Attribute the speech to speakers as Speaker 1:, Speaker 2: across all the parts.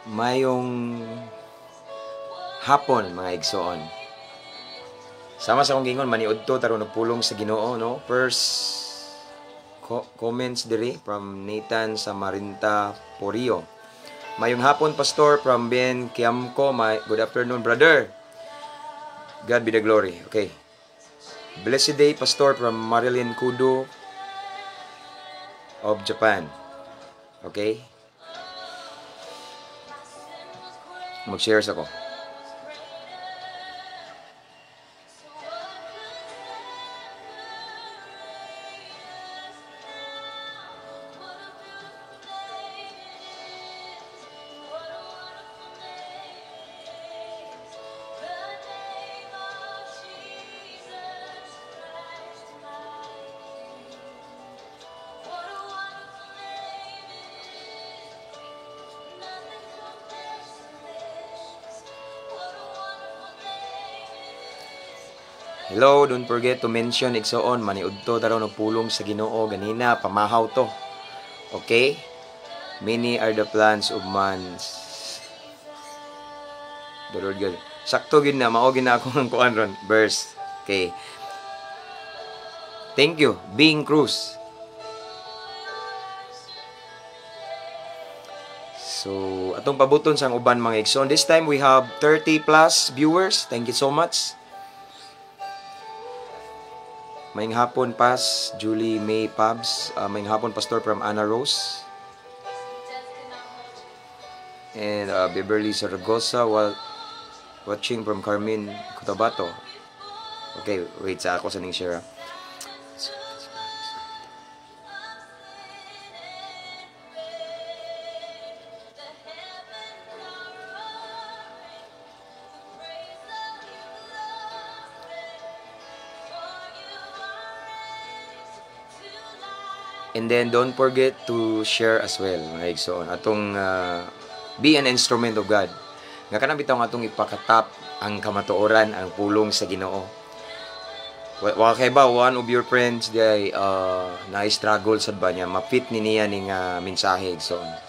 Speaker 1: Mayong hapon, mga igsoon. Sama sa akong gingon, maniudto ta ron og pulong sa Ginoo, no? First comments diri from Nathan Samarinta Porio. Mayong hapon, Pastor, from Ben Kiamco. My good afternoon, brother. God be the glory. Okay. Blessed day, Pastor, from Marilyn Kudo of Japan. Okay? Mag-share sa ko. Hello, don't forget to mention igsoon, maniudto ta ron og pulong sa Ginoo ganina, pamahaw to. Okay? Many are the plans of man's. The Lord God. Sakto gid na, mao gid na ako ang kuan ron, verse. Okay. Thank you, Bing Cruz. So, atong pabuton sang uban, mga igsoon. This time we have 30 plus viewers. Thank you so much. Maayong hapon, Pas, Julie May Pabs. Maayong hapon, Pastor, from Anna Rose. And Beverly Saragosa, while watching from Carmen Cotabato. Okay, wait sa ako sa ning share. And then don't forget to share as well, mga igsoon. Atong be an instrument of God. Nga kanang bitaw nga atong ipakatap ang kamatuoran, ang pulong sa Ginoo. Wa kay ba one of your friends di na struggle sad ba niya, mapit ni niya ning mensahe, igsoon.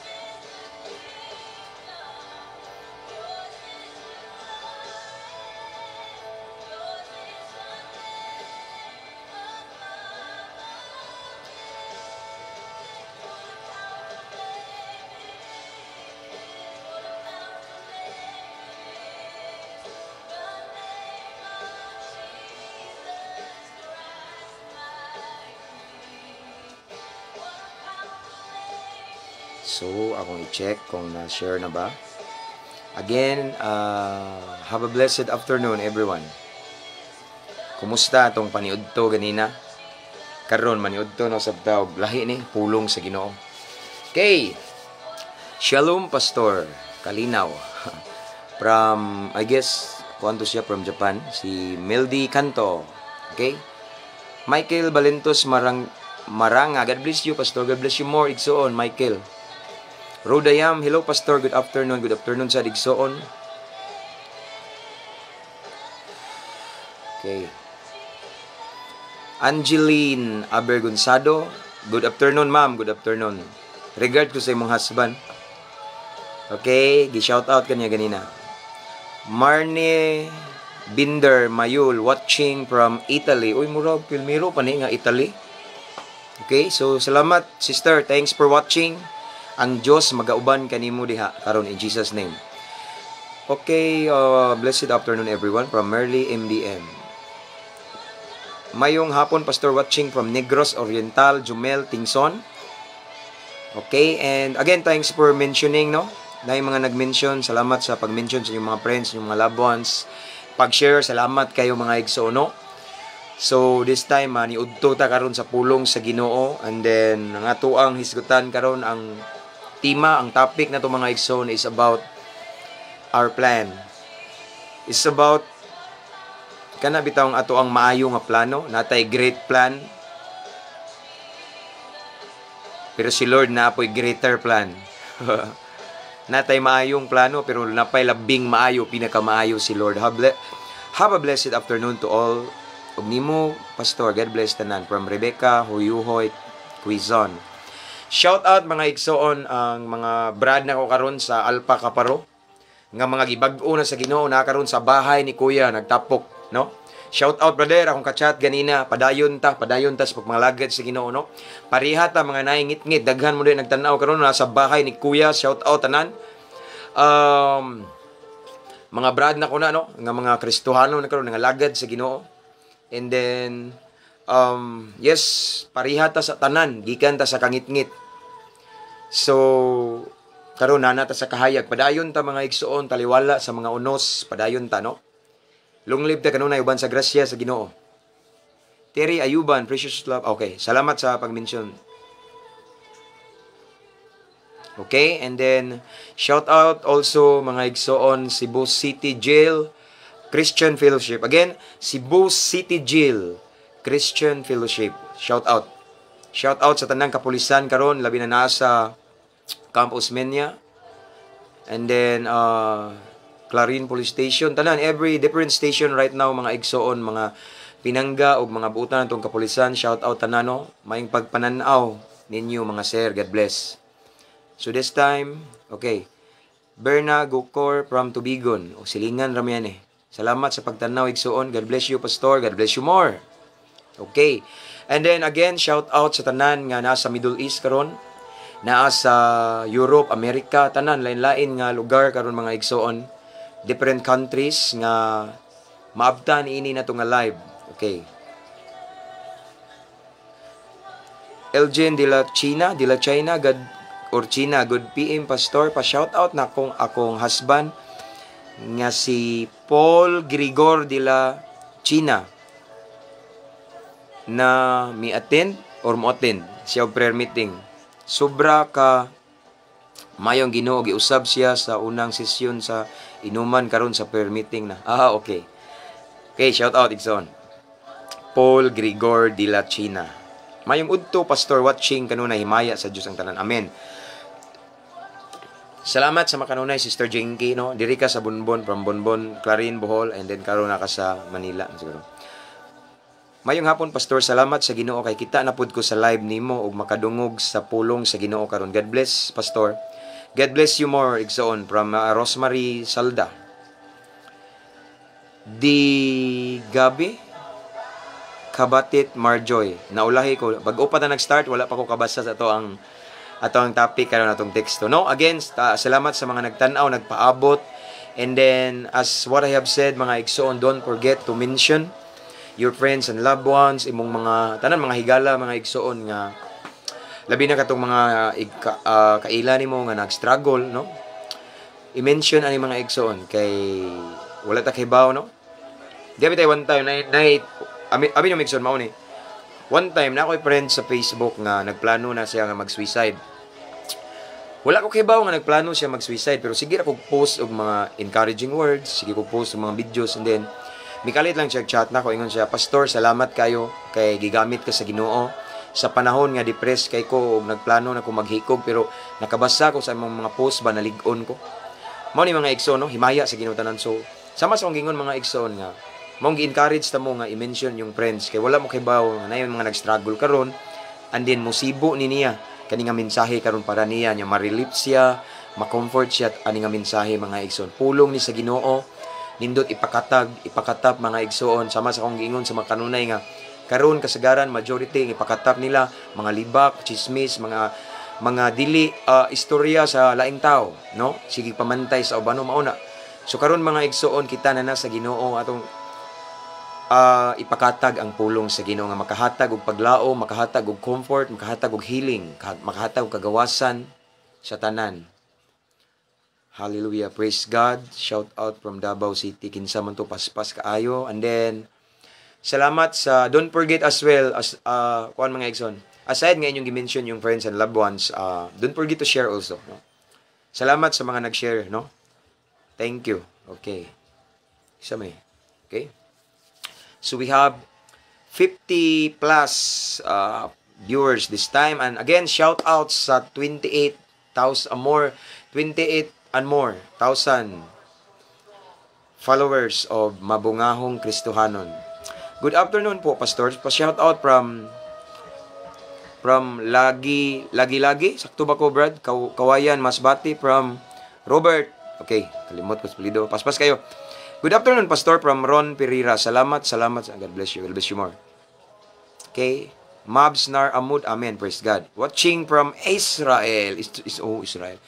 Speaker 1: So, akong i-check kung na-share na ba. Again, have a blessed afternoon, everyone. Kumusta atong paniudto ganina? Karon maniudto na sab ta og lahi ni pulong sa Ginoo. Okay. Shalom, Pastor Kalinaw. From, I guess, kuanto siya from Japan, si Meldy Canto. Okay? Michael Valentos Maranga. God bless you, Pastor. God bless you more, igsoon, Michael. Rodayam, hello, Pastor. Good afternoon. Good afternoon sa igsoon. Okay. Angeline Abergonzado. Good afternoon, ma'am. Good afternoon. Regard ko sa imong husband. Okay, gi-shout out kanya ganina. Marnie Binder Mayul watching from Italy. Uy, murag pilmiro pa ni nga Italy. Okay, so salamat, sister. Thanks for watching. Ang Diyos magauban kanimo diha karon in Jesus' name. Okay, blessed afternoon, everyone, from Merly MDM. Mayong hapon, Pastor, watching from Negros Oriental, Jumel Tingson. Okay, and again, thanks for mentioning, no? Dahil mga nag-mention, salamat sa pag-mention sa inyong mga friends, inyong mga loved ones. Pag-share, salamat kayo, mga igsoon, no? So, this time, niudto ta karon sa pulong sa Ginoo. And then, ang atoang hisgutan karon, ang tema, ang topic na to, mga igsoon, is about our plan. It's about kana bitaw ang ato ang maayo nga plano, natay great plan. Pero si Lord na apoy greater plan. Natay maayong plano pero napay labing maayo, pinakamaayo si Lord. Have a blessed afternoon to all. Ug nimo, Pastor, God bless tanan, from Rebecca Huyuhoy Quezon. Shout out, mga igsoon, ang mga brad na ko karon sa Alpha Kaparo nga mga gibag-o na sa Ginoo na karon sa bahay ni Kuya nagtapok, no? Shout out, brother, akong kachat ganina, padayon ta sa pagmangalagad sa Ginoo, no? Pareha ta mga naingit-ngit, daghan mo din nagtan-aw karon nasa bahay ni Kuya, shout out tanan. Mga brad na ko na, no, nga mga Kristohano na karon nangalagad sa Ginoo. And then yes, pareha ta sa tanan, gikan ta sa kangitngit. So karon nana ta sa kahayag, padayon ta, mga igsoon, taliwala sa mga unos, padayon ta, no? Long live ta kanunay uban sa grasya sa Ginoo. Terry Ayuban, precious love. Okay, salamat sa pag-mention. Okay, and then shout out also, mga igsoon, Cebu City Jail Christian Fellowship. Again, Cebu City Jail Christian Fellowship. Shout out. Shout out sa tanang kapulisan karon, labi na nasa Camp Osmeña. And then Clarin Police Station, tanan, every different station right now, mga igsoon, mga pinangga og mga buutan natong kapulisan, shout out tanan, no. Maayong pagpananaw ninyo, mga sir. God bless. So this time, okay. Berna Gukor from Tubigon. O silingan rami yan eh. Salamat sa pagtanaw, igsoon. God bless you, Pastor. God bless you more. Okay. And then again, shout out sa tanan nga nasa Middle East karon, naa sa Europe, Amerika, tanan lain-lain nga lugar karon, mga igsoon, different countries nga maabtan ini na nga live. Okay. Elgin de la China, God or China, good PM, Pastor, pa shout out na akong akong husband nga si Paul Grigor de la China na mi attend or mo attend siya og prayer meeting. Sobra ka mayong Ginoo, giusab siya sa unang sesyon sa inuman, karon sa prayer meeting na. Ah, okay. Okay, shout out, igsoon. Paul Grigor de la China. Mayong udto, Pastor, watching kanunay, himaya sa Dios ang tanan. Amen. Salamat sa makanunay, Sister Jinky, no. Diri ka sa Bonbon, from Bonbon, Clarin, Bohol, and then karon na ka sa Manila siguro. Mayong hapon, Pastor, salamat sa Ginoo kay kita na pud ko sa live nimo ug makadungog sa pulong sa Ginoo karon. God bless, Pastor. God bless you more, igsoon, from Rosemary Salda. Di Gabi Kabatit Marjoy. Naulahi ko. Bag-o pa ta nag-start, wala pa ko kabasa sa ato ang topic karon, atong teksto. No, again, salamat sa mga nagtan-aw, nagpaabot. And then as what I have said, mga igsoon, don't forget to mention your friends and loved ones, imong mga tanan mga higala, mga igsoon, nga labi na katong mga kaila nimo nga nag-struggle, no? I-mention ani, mga igsoon, kay wala ta kahibaw, no? Di abi tayo one time na na abi abi no, igsoon, mao ni. One time na ako'y friend sa Facebook nga nagplano na siya nga mag-suicide. Wala ko kibaw nga nagplano siya mag-suicide, pero sige ra kog post og mga encouraging words, sige ko post og mga videos, and then mikalit lang siya chat na ko, ingon siya, "Pastor, salamat kayo kay gigamit ka sa Ginoo sa panahon nga depressed kay ko ug nagplano na ko maghikog, pero nakabasa ko sa imong mga post ba, nalig-on ko." Mao ni, mga igsoon, no, himaya sa Ginoo tanan. So sama sa akong gingon, mga igsoon, nga mong gi-encourage ta mo nga i-mention yung friends kay wala mo kibaw nga naay mga nag-struggle karon, and then musibo ni niya kani nga mensahe karon para niya nya ma-relief siya, ma-comfort siya ani nga mensahe, mga igsoon. Pulong ni sa Ginoo, nindot ipakatag, ipakatap, mga igsoon. Sama sa akong giingon sa mga kanunay nga karon kasagaran majority ang ipakatap nila mga libak, chismis, mga dili istorya sa laing tao, no? Sige pamantay sa ubano, mao na. So karon, mga igsoon, kita na na sa Ginoo, atong ipakatag ang pulong sa Ginoo nga makahatag og paglaom, makahatag og comfort, makahatag og healing, makahatag og kagawasan sa tanan. Hallelujah. Praise God. Shout out from Davao City. Kinsa man to, paspas kaayo. And then salamat sa, don't forget as well as kuan, mga igsoon. Aside nga inyong gi-mention yung friends and loved ones, don't forget to share also, no? Salamat sa mga nag-share, no? Thank you. Okay. Isa may. Okay? So we have 50 plus viewers this time. And again, shout out sa 28,000 more, 28 and more thousand followers of Mabungahong Kristohanon. Good afternoon po, Pastor. Pa-shout out from From Lagi Lagi Lagi, sakto ba ko, Brad? Kawayan, Masbate, from Robert. Okay, kalimot ko sa apelyido. Paspas kayo. Good afternoon, Pastor, from Ron Pereira. Salamat, salamat. God bless you. God bless you more. Okay. Mabs Nar Amud. Amen. Praise God. Watching from Israel. Is, oh, Israel.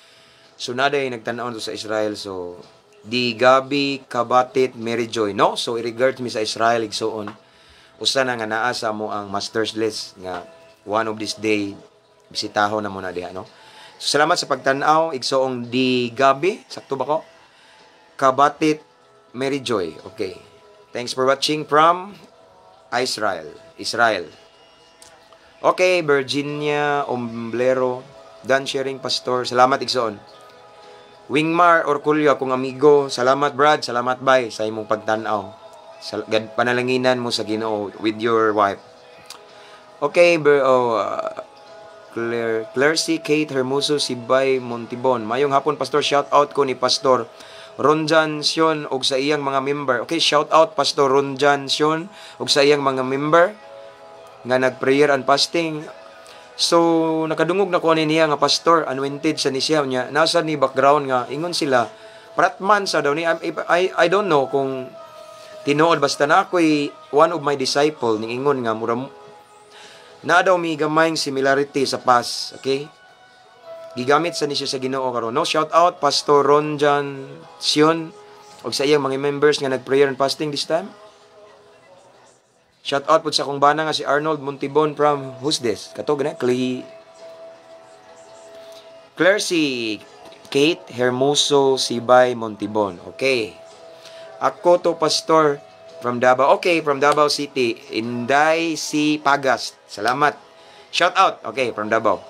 Speaker 1: So, naday nagtanaw to sa Israel. So, di Gabi Kabatit Mary Joy. No? So, i-regard mi sa Israel, igsuon. Usa na nga naa sa mo ang master's list nga one of this day bisitahon na mo na diha, no? So, salamat sa pagtan-aw, igsoong di Gabi, sakto ba ko? Kabatit Mary Joy. Okay. Thanks for watching from Israel. Israel. Okay, Virginia Omblero. Done sharing, Pastor. Salamat, igsoon. Wingmar Orculio, akong amigo. Salamat, Brad. Salamat, bay, sa imong pagtan-aw. Sa, God, panalanginan mo sa Ginoo with your wife. Okay, oh, Claire, Claire C. Kate Hermoso Sibay Montibon. Mayong hapon, Pastor. Shout out ko ni Pastor Ronjan Sion og sa iyang mga member. Okay, shout out Pastor Ronjan Sion og sa iyang mga member nga nag-prayer and fasting. So nakadungog na ko ani niya nga pastor, anointed sa ni siya niya. Nasa ni background nga ingon sila Pratman sa daw ni. I don't know kung tinuod, basta na ako'y one of my disciple ning ingon nga mura na daw mi gamayng similarity sa past, okay? Gigamit sa ni siya sa Ginoo karon, no? Shout out Pastor Ronjan Sion og sa iyang mga members nga nag-prayer and fasting this time. Shout out pud sa akong bana nga si Arnold Montibon from, who's this? Kato gana Clay Claire si Kate Hermoso Sibay Montibon. Okay. Ako to, Pastor, from Davao. Okay, from Davao City. Inday si Pagas. Salamat. Shout out. Okay, from Davao.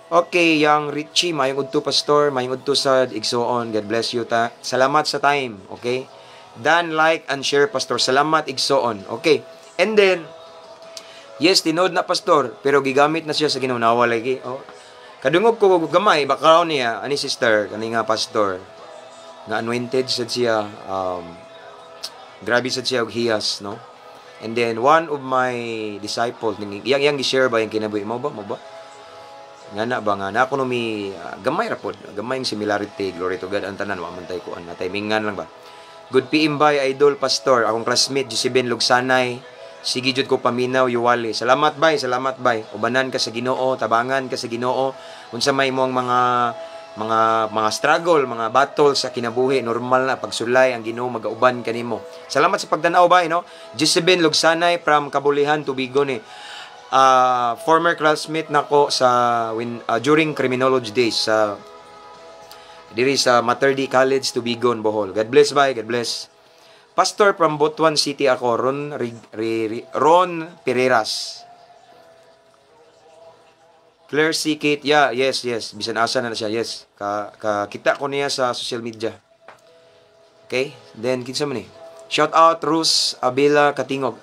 Speaker 1: Okay, yang Richie, mayong udto, Pastor, mayong udto sa igsoon. God bless you ta. Salamat sa time, okay? Done like and share, Pastor. Salamat, igsoon. Okay. And then yes, tinuod na, Pastor, pero gigamit na siya sa Ginoo lagi. Oh. Kadungog ko gamay background niya ani sister kani nga pastor nga anointed sad siya, grabe sad siya og hiyas, no? And then one of my disciples ning iyang iyang gi-share ba yung kinabuhi mo ba nga na ba nga na kuno mi gamay ra pod, gamay yung similarity. Glory to God, ang tanan wa man tay kuan na timingan lang ba. Good PM bay, idol pastor, akong classmate Josephine Lugsanay. Sige jud ko paminaw yuwali. Salamat, bay, salamat, bay. Ubanan ka sa Ginoo, tabangan ka sa Ginoo. Unsa may imong mga struggle, mga battle sa kinabuhi, normal na pagsulay ang Ginoo magauban kanimo. Salamat sa pagtan-aw, bay, no? Josephine Lugsanay from Kabulihan, Tubigon ni. Former classmate nako sa when during criminology days sa diri sa Mater Dei College, Tubigon, Bohol. God bless, bye. God bless. Pastor, from Butuan City ako, Ron Pereras. Claire C. Kate, yeah, yes. Bisan asa na siya, yes. Ka kita ko niya sa social media. Okay? Then, kinsa man ni? Shout out Rus Abela Katingog.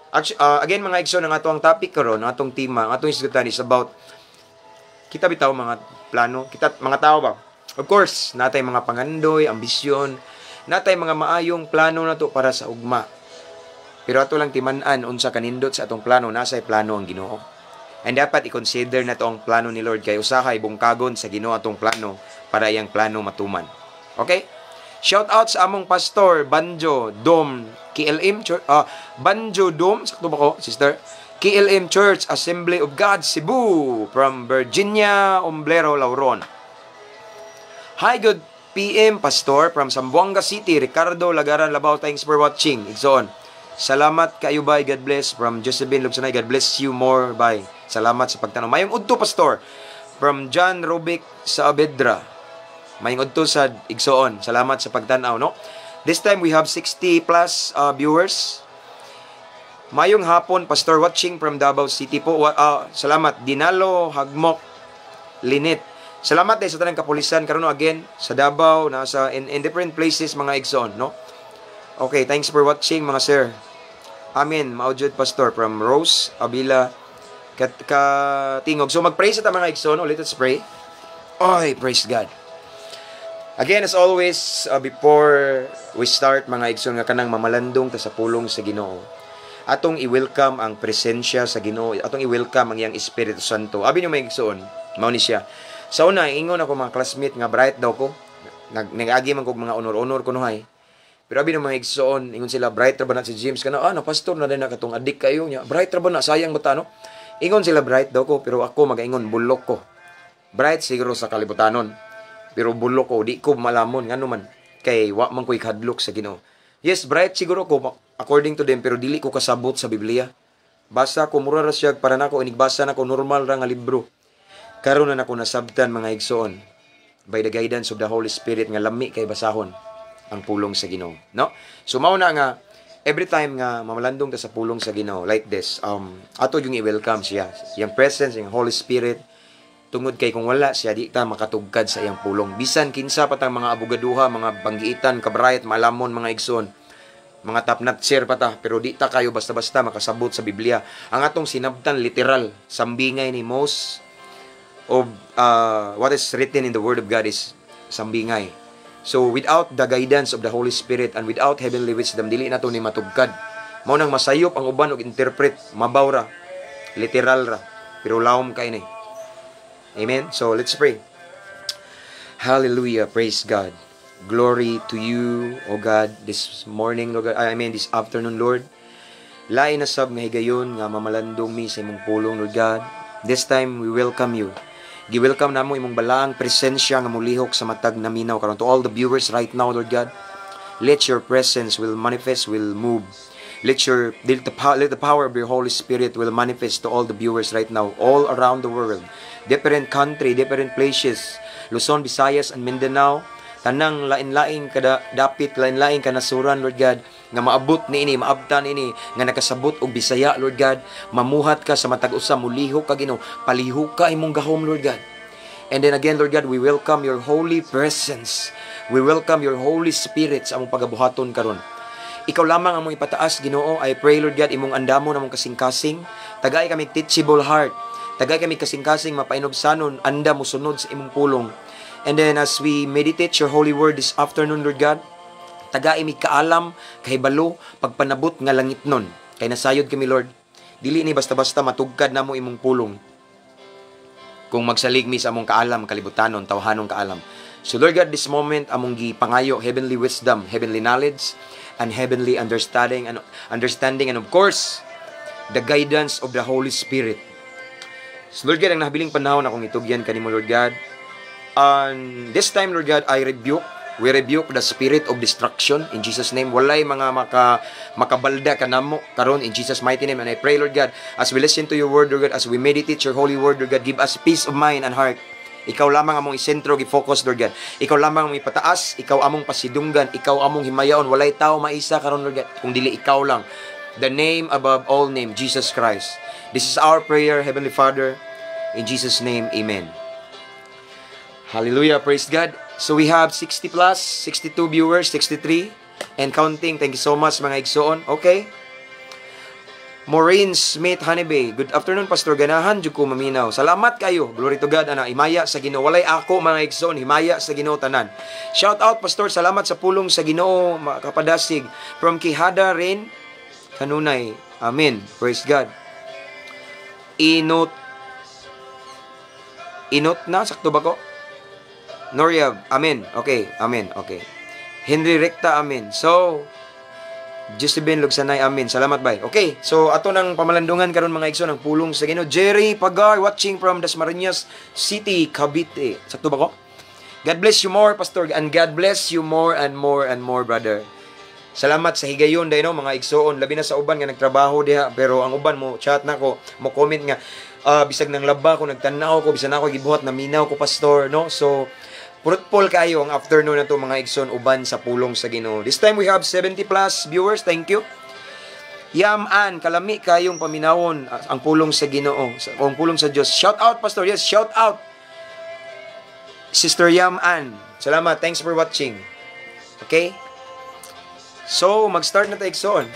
Speaker 1: Actually, again mga igsoon, ang atong topic karon, ang atong tema, ang atong isgutan is about kita bitaw mga plano, kita mga tao ba? Of course, natay mga pangandoy, ambisyon, natay mga maayong plano nato para sa ugma. Pero ato lang timan-an unsa kanindot sa atong plano, nasay plano ang Ginoo. And dapat i-consider nato ang plano ni Lord kay usahay bungkagon sa Ginoo atong plano para iyang plano matuman. Okay? Shout out sa among pastor Banjo Dom KLM Church, Banjo Dom, sakto ba ko, sister? KLM Church Assembly of God Cebu, from Virginia Omblero Lauron. Hi, good PM, Pastor, from Zamboanga City, Ricardo Lagaran Labaw. Thanks for watching. Igsoon. Salamat kayo, bye. God bless from Josephine Lugsanay. God bless you more, bye. Salamat sa pagtan-aw. Mayong udto, Pastor, from John Robic Saavedra. Mayong udto sa igsoon. Salamat sa pagtanaw, no? This time we have 60 plus viewers. Mayong hapon, Pastor, watching from Davao City po. Salamat. Dinalo Hagmok Linit. Salamat din sa tanang kapulisan karon again sa Davao, nasa in different places mga igsoon, no? Okay, thanks for watching, mga sir. Amen. Mao jud, Pastor, from Rose Abila Kat Katingog. So mag-pray sa ta, mga igsoon. Ulit, let's pray. Oy, praise God. Again, as always, before we start, mga igsoon, nga kanang mamalandong ta sa pulong sa Ginoo. Atong i-welcome ang presensya sa Ginoo, atong i-welcome ang iyang Espiritu Santo. Abi niyo, mga igsoon, mao ni siya. Sa una, ingon ako mga classmate nga bright daw ko. Nag-agi man kog mga honor-honor kunohay. Pero abi ng mga igsoon, ingon sila, "Bright ra ba na si James kana? Ah, na pastor na din na katong adik kayo niya. Bright ra ba na? Sayang ba ta, no?" Ingon sila bright daw ko, pero ako magaingon bulok ko. Bright siguro sa kalibutanon. Pero bulok ko, di ko malamon ngano man kay wa man ko'y kadlok sa Ginoo. Yes, bright siguro ko according to them, pero dili ko kasabot sa Biblia. Basa ko, mura ra siya para nako, inigbasa nako, normal ra nga libro. Karon na nako nasabtan, mga igsoon, by the guidance of the Holy Spirit, nga lami kay basahon ang pulong sa Ginoo, no? So mao na nga every time nga mamalandong ta sa pulong sa Ginoo like this, ato yung i-welcome siya, yung presence, yung Holy Spirit, tungod kay kung wala siya, di ta makatugkad sa iyang pulong. Bisan kinsa pa tang mga abogaduha, mga banggiitan, kabright, malamon, mga igsoon, mga top notcher pa ta, pero di ta kayo basta-basta makasabot sa Biblia. Ang atong sinabtan, literal, sambingay ni. Most of what is written in the Word of God is sambingay. So without the guidance of the Holy Spirit and without heavenly wisdom, dili nato ni matugkad. Mao nang masayop ang uban og interpret, mabaw ra, literal ra, pero lawom kay ni. Amen. So let's pray. Hallelujah. Praise God. Glory to you, O God, this morning, Lord God, I mean this afternoon, Lord. Lain na sab nga higayon nga mamalandong mi sa imong pulong, Lord God. This time we welcome you. Gi-welcome namo imong balaang presensya nga mulihok sa matag naminaw karon, to all the viewers right now, Lord God. Let your presence will manifest, will move. Let the power of your Holy Spirit will manifest to all the viewers right now, all around the world. Different country, different places. Luzon, Visayas, and Mindanao. Tanang lain-laing kada dapit, lain-laing kanasuran, Lord God, nga maabot niini, maabtan ini, nga nakasabot og Bisaya, Lord God, mamuhat ka sa matag usa, mulihok ka, Ginoo, palihok ka imong gahom, Lord God. And then again, Lord God, we welcome your holy presence. We welcome your Holy Spirit sa among pagabuhaton karon. Ikaw lamang among ipataas, Ginoo. I pray, Lord God, imong andamon among kasing-kasing. Tagay kami teachable heart. Tagay kami kasing-kasing mapainubsanon, anda mo sunod sa imong pulong. And then as we meditate your holy word this afternoon, Lord God, tagai mi kaalam, kahibalo, pagpanabot nga langit nun. Kay nasayod kami, Lord. Dili ni basta-basta matugkad namo imong pulong kung magsalig mi sa among kaalam, kalibutanon, tawhanong kaalam. So Lord God, this moment, among gipangayo heavenly wisdom, heavenly knowledge, and heavenly understanding, and of course, the guidance of the Holy Spirit. So Lord God, ang nahabiling panahon akong itugyan kanimo, Lord God. And this time, Lord God, I rebuke, we rebuke the spirit of destruction in Jesus' name. Walay mga makabalda kanamo karon in Jesus' mighty name. And I pray, Lord God, as we listen to your word, Lord God, as we meditate your holy word, Lord God, give us peace of mind and heart. Ikaw lamang among isentro, gi-focus, Lord God. Ikaw lamang among ipataas, ikaw among pasidunggan, ikaw among himayaon. Walay tao maisa karon, Lord God, kung dili ikaw lang. The name above all name, Jesus Christ. This is our prayer, Heavenly Father. In Jesus' name, amen. Hallelujah, praise God. So we have 60 plus, 62 viewers, 63 and counting. Thank you so much, mga igsoon. Okay. Maureen Smith Honeybay. "Good afternoon, Pastor. Ganahan jud ko maminaw." Salamat kayo. Glory to God ana. Himaya sa Ginoo. Walay ako, mga igsoon, himaya sa Ginoo tanan. "Shout out, Pastor. Salamat sa pulong sa Ginoo, makapadasig." From Quijada Rain kanunay. Amen. Praise God. Inot Inot na sakto ba ko? Noria, amen. Okay, amen. Okay. Henry Recta, amen. So, Josephine Lugsanay, amen. Salamat, bay. Okay, so ato nang pamalandungan karon, mga igsoon, ang pulong sa Ginoo. Jerry Pagar watching from Dasmariñas City, Cavite. Sakto ba ko? "God bless you more, Pastor, and God bless you more and more and more, brother." Salamat sa higayon day no, mga igsoon, labi na sa uban nga nagtrabaho diha, pero ang uban mo chat na ko, mo comment nga bisag nang laba ko, nagtan-aw ko, bisan ako gibuhat, naminaw ko, Pastor, no? So fruitful kayo ang afternoon na to, mga igsoon, uban sa pulong sa Ginoo. This time we have 70 plus viewers. Thank you. Yam An, "Kalami kayong paminawon ang pulong sa Ginoo, ang pulong sa Dios. Shout out, Pastor." Yes, shout out. Sister Yam An. Salamat. Thanks for watching. Okay? So, mag-start na tayo, igsoon.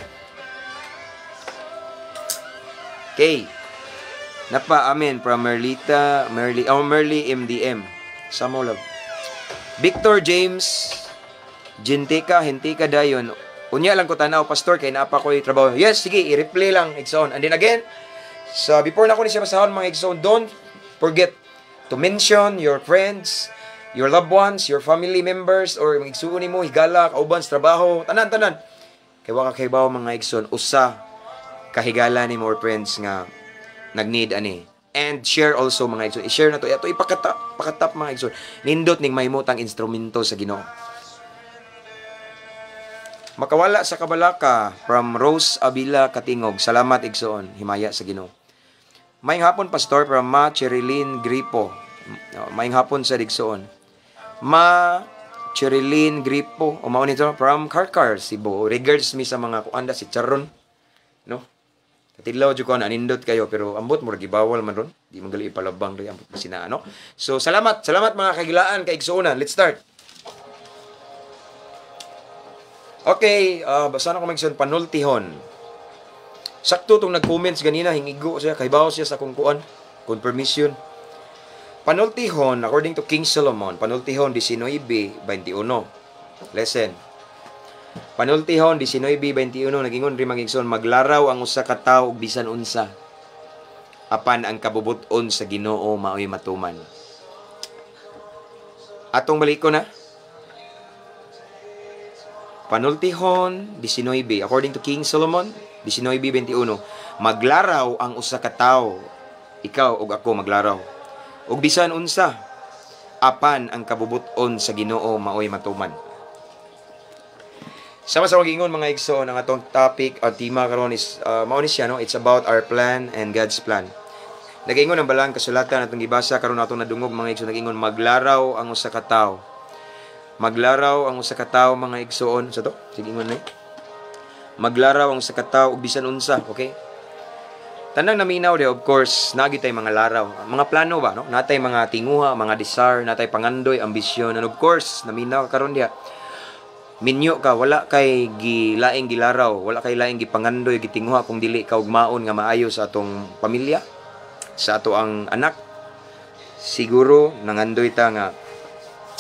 Speaker 1: Okay. Napa, amen from Merlita, Merly, oh, Merly MDM. Samo love. Victor James Gentika, Hentika dayon. Unya lang ko tanaw, Pastor, kay naa pa ko'y trabaho. Yes, sige, i-replay lang, igsoon. And then again, so before na ko ni siya basahon, mga igsoon, don't forget to mention your friends, your loved ones, your family members, or mga igsuon nimo, higala, kauban sa trabaho, tanan, tanan. Kay wa ka kahibaw, mga igsoon, usa kahigala nimo or friends nga nag-need ani. And share also, mga igsoon. I-share na to. Ato ipakatap, pakatap, mga igsoon. Nindot ning mahimutang instrumento sa Ginoo. Makawala sa kabalaka from Rose Avila Katingog. Salamat, igsoon. Himaya sa Ginoo. Maayong hapon, Pastor, from Ma Cherilyn Gripo. Maayong hapon sa igsoon. Ma Cherilyn Gripo o mao nito from Carcar, Cebu. Regards mi sa mga kuanda si Charon. No? Katidlaw jud ko na nindot kayo pero ambot mo gibawal man ron. Di man gali ipalabang ri ambot sina ano. So salamat, salamat mga kagilaan kaigsuonan. Let's start. Okay, basta na ko magson panultihon. Sakto tong nag-comments ganina, hingigo siya, kahibaw siya sa akong kuan, confirmation. Panultihon, according to King Solomon, Panultihon 19:21. Listen. Panultihon 19:21, nagingon ri magigson, "Maglaraw ang usa ka tawo og bisan unsa, apan ang kabubut-on sa Ginoo maoy matuman." Atong baliko na. Panultihon 19, according to King Solomon, 19:21, maglaraw ang usa ka tawo, ikaw ug ako maglaraw og bisan unsa, apan ang kabubut-on sa Ginoo maoy matuman. Sama sa akong giingon, mga igsoon, ang atong topic o tema karon is mao ni siya, no? It's about our plan and God's plan. Nagaingon ang balang kasulatan atong gibasa karon, atong nadungog, mga igsoon, nagingon maglaraw ang usa ka tawo. Maglaraw ang usa ka tawo, mga igsoon, sa to. Sige, ingon na. Maglaraw ang usa ka tawo og bisan unsa, okay? Tanang naminaw de, of course, nagi tay mga laraw, mga plano ba, no? Natay mga tinguha, mga desire, natay pangandoy, ambisyon, and of course, naminaw ka karon diha. Minyo ka, wala kay gilaing gilaraw, wala kay laing gipangandoy, gitinguha kung dili ka ugmaon nga maayo sa atong pamilya, sa ato ang anak. Siguro nangandoy ta nga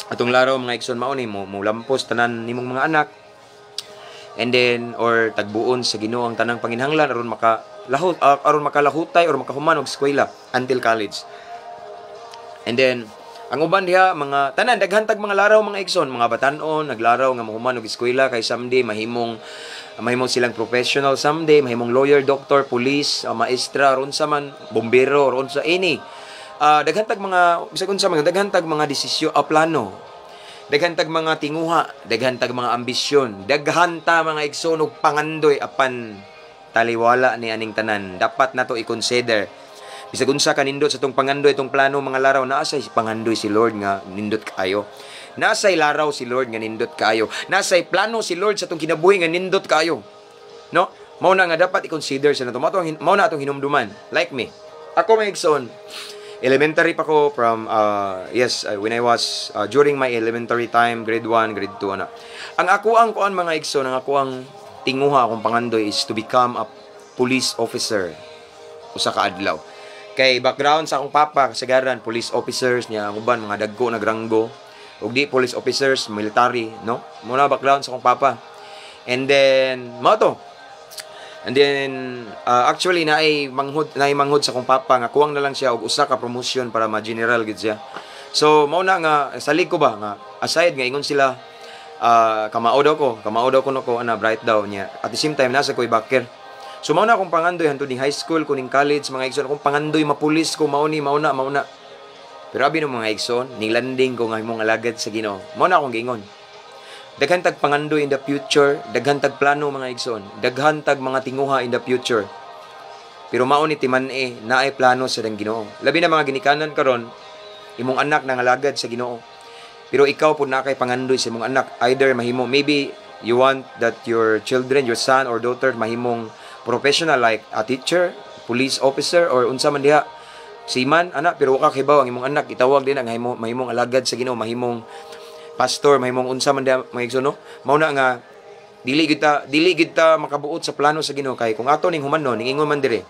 Speaker 1: atong laraw, mga igsoon, mao ni mo mulampos tanan nimong mga anak and then or tagbuon sa Ginoo ang tanang panginhanglan aron maka lahot aron makalahutay or makahuman og eskwela until college. And then ang uban diha, mga tanan, daghan tag mga laraw, mga igsoon, mga batan-on naglaraw nga mahuman og eskwela kay someday mahimong mahimong silang professional someday, mahimong lawyer, doctor, police, maestra, ron sa man, bombero, ron sa any. Daghan tag mga bisag unsa man, daghan tag mga desisyon, plano. Daghan tag mga tinguha, daghan tag mga ambisyon, daghan ta, mga igsoon, og pangandoy, apan taliwala ni aning tanan. Dapat nato i-consider bisag unsa kanindot sa tong pangandoy, itong plano, mga laraw, naa say pangandoy si Lord nga nindot kaayo. Nasay laraw si Lord nga nindot kaayo. Nasay plano si Lord sa tong kinabuhi nga nindot kaayo. No? Mao na nga dapat i-consider sa nato. Mao na atong hinumduman. Like me. Ako, mga igsoon, elementary pa ko from yes, when I was during my elementary time, grade 1, grade 2 ana. Ang ako ang kuan, mga igsoon, ang ako ang tinguha, akong pangandoy is to become a police officer usa ka adlaw. Kay background sa akong papa, kasagaran police officers niya ang uban, mga dagko nagranggo. Ug di police officers, military, no? Mao na background sa akong papa. And then mao to. And then actually naay manghod sa akong papa nga kuwang na lang siya og usa ka promotion para ma-general gid siya. So mao na nga salig ko ba nga aside nga ingon sila kamao daw ko no ko ana, bright daw niya. At the same time nasa ko'y backer. So mao na akong pangandoy hantod ning high school ko ning college, mga igsoon, akong pangandoy mapulis ko, mao ni mao na mao na. Pero abi no, mga igsoon, ning landing ko nga imong alagad sa Ginoo. Mao na akong giingon. Daghan tag pangandoy in the future, daghan tag plano, mga igsoon, daghan tag mga tinguha in the future. Pero mao ni timan-e, naay plano sa dang Ginoo. Labi na mga ginikanan karon, imong anak nangalagad sa Ginoo. Pero ikaw pud na kay pangandoy sa imong anak, either mahimo, maybe you want that your children, your son or daughter mahimong professional like a teacher, police officer or unsa man diha. Seaman ana, pero wa ka kibaw ang imong anak itawag din ang mahimo, mahimong alagad sa Ginoo, mahimong pastor, mahimong unsa man diha, mga igsoon, no? Mao na nga dili gid ta makabuot sa plano sa Ginoo kay kung ato ning humanon, ning ingon man dire.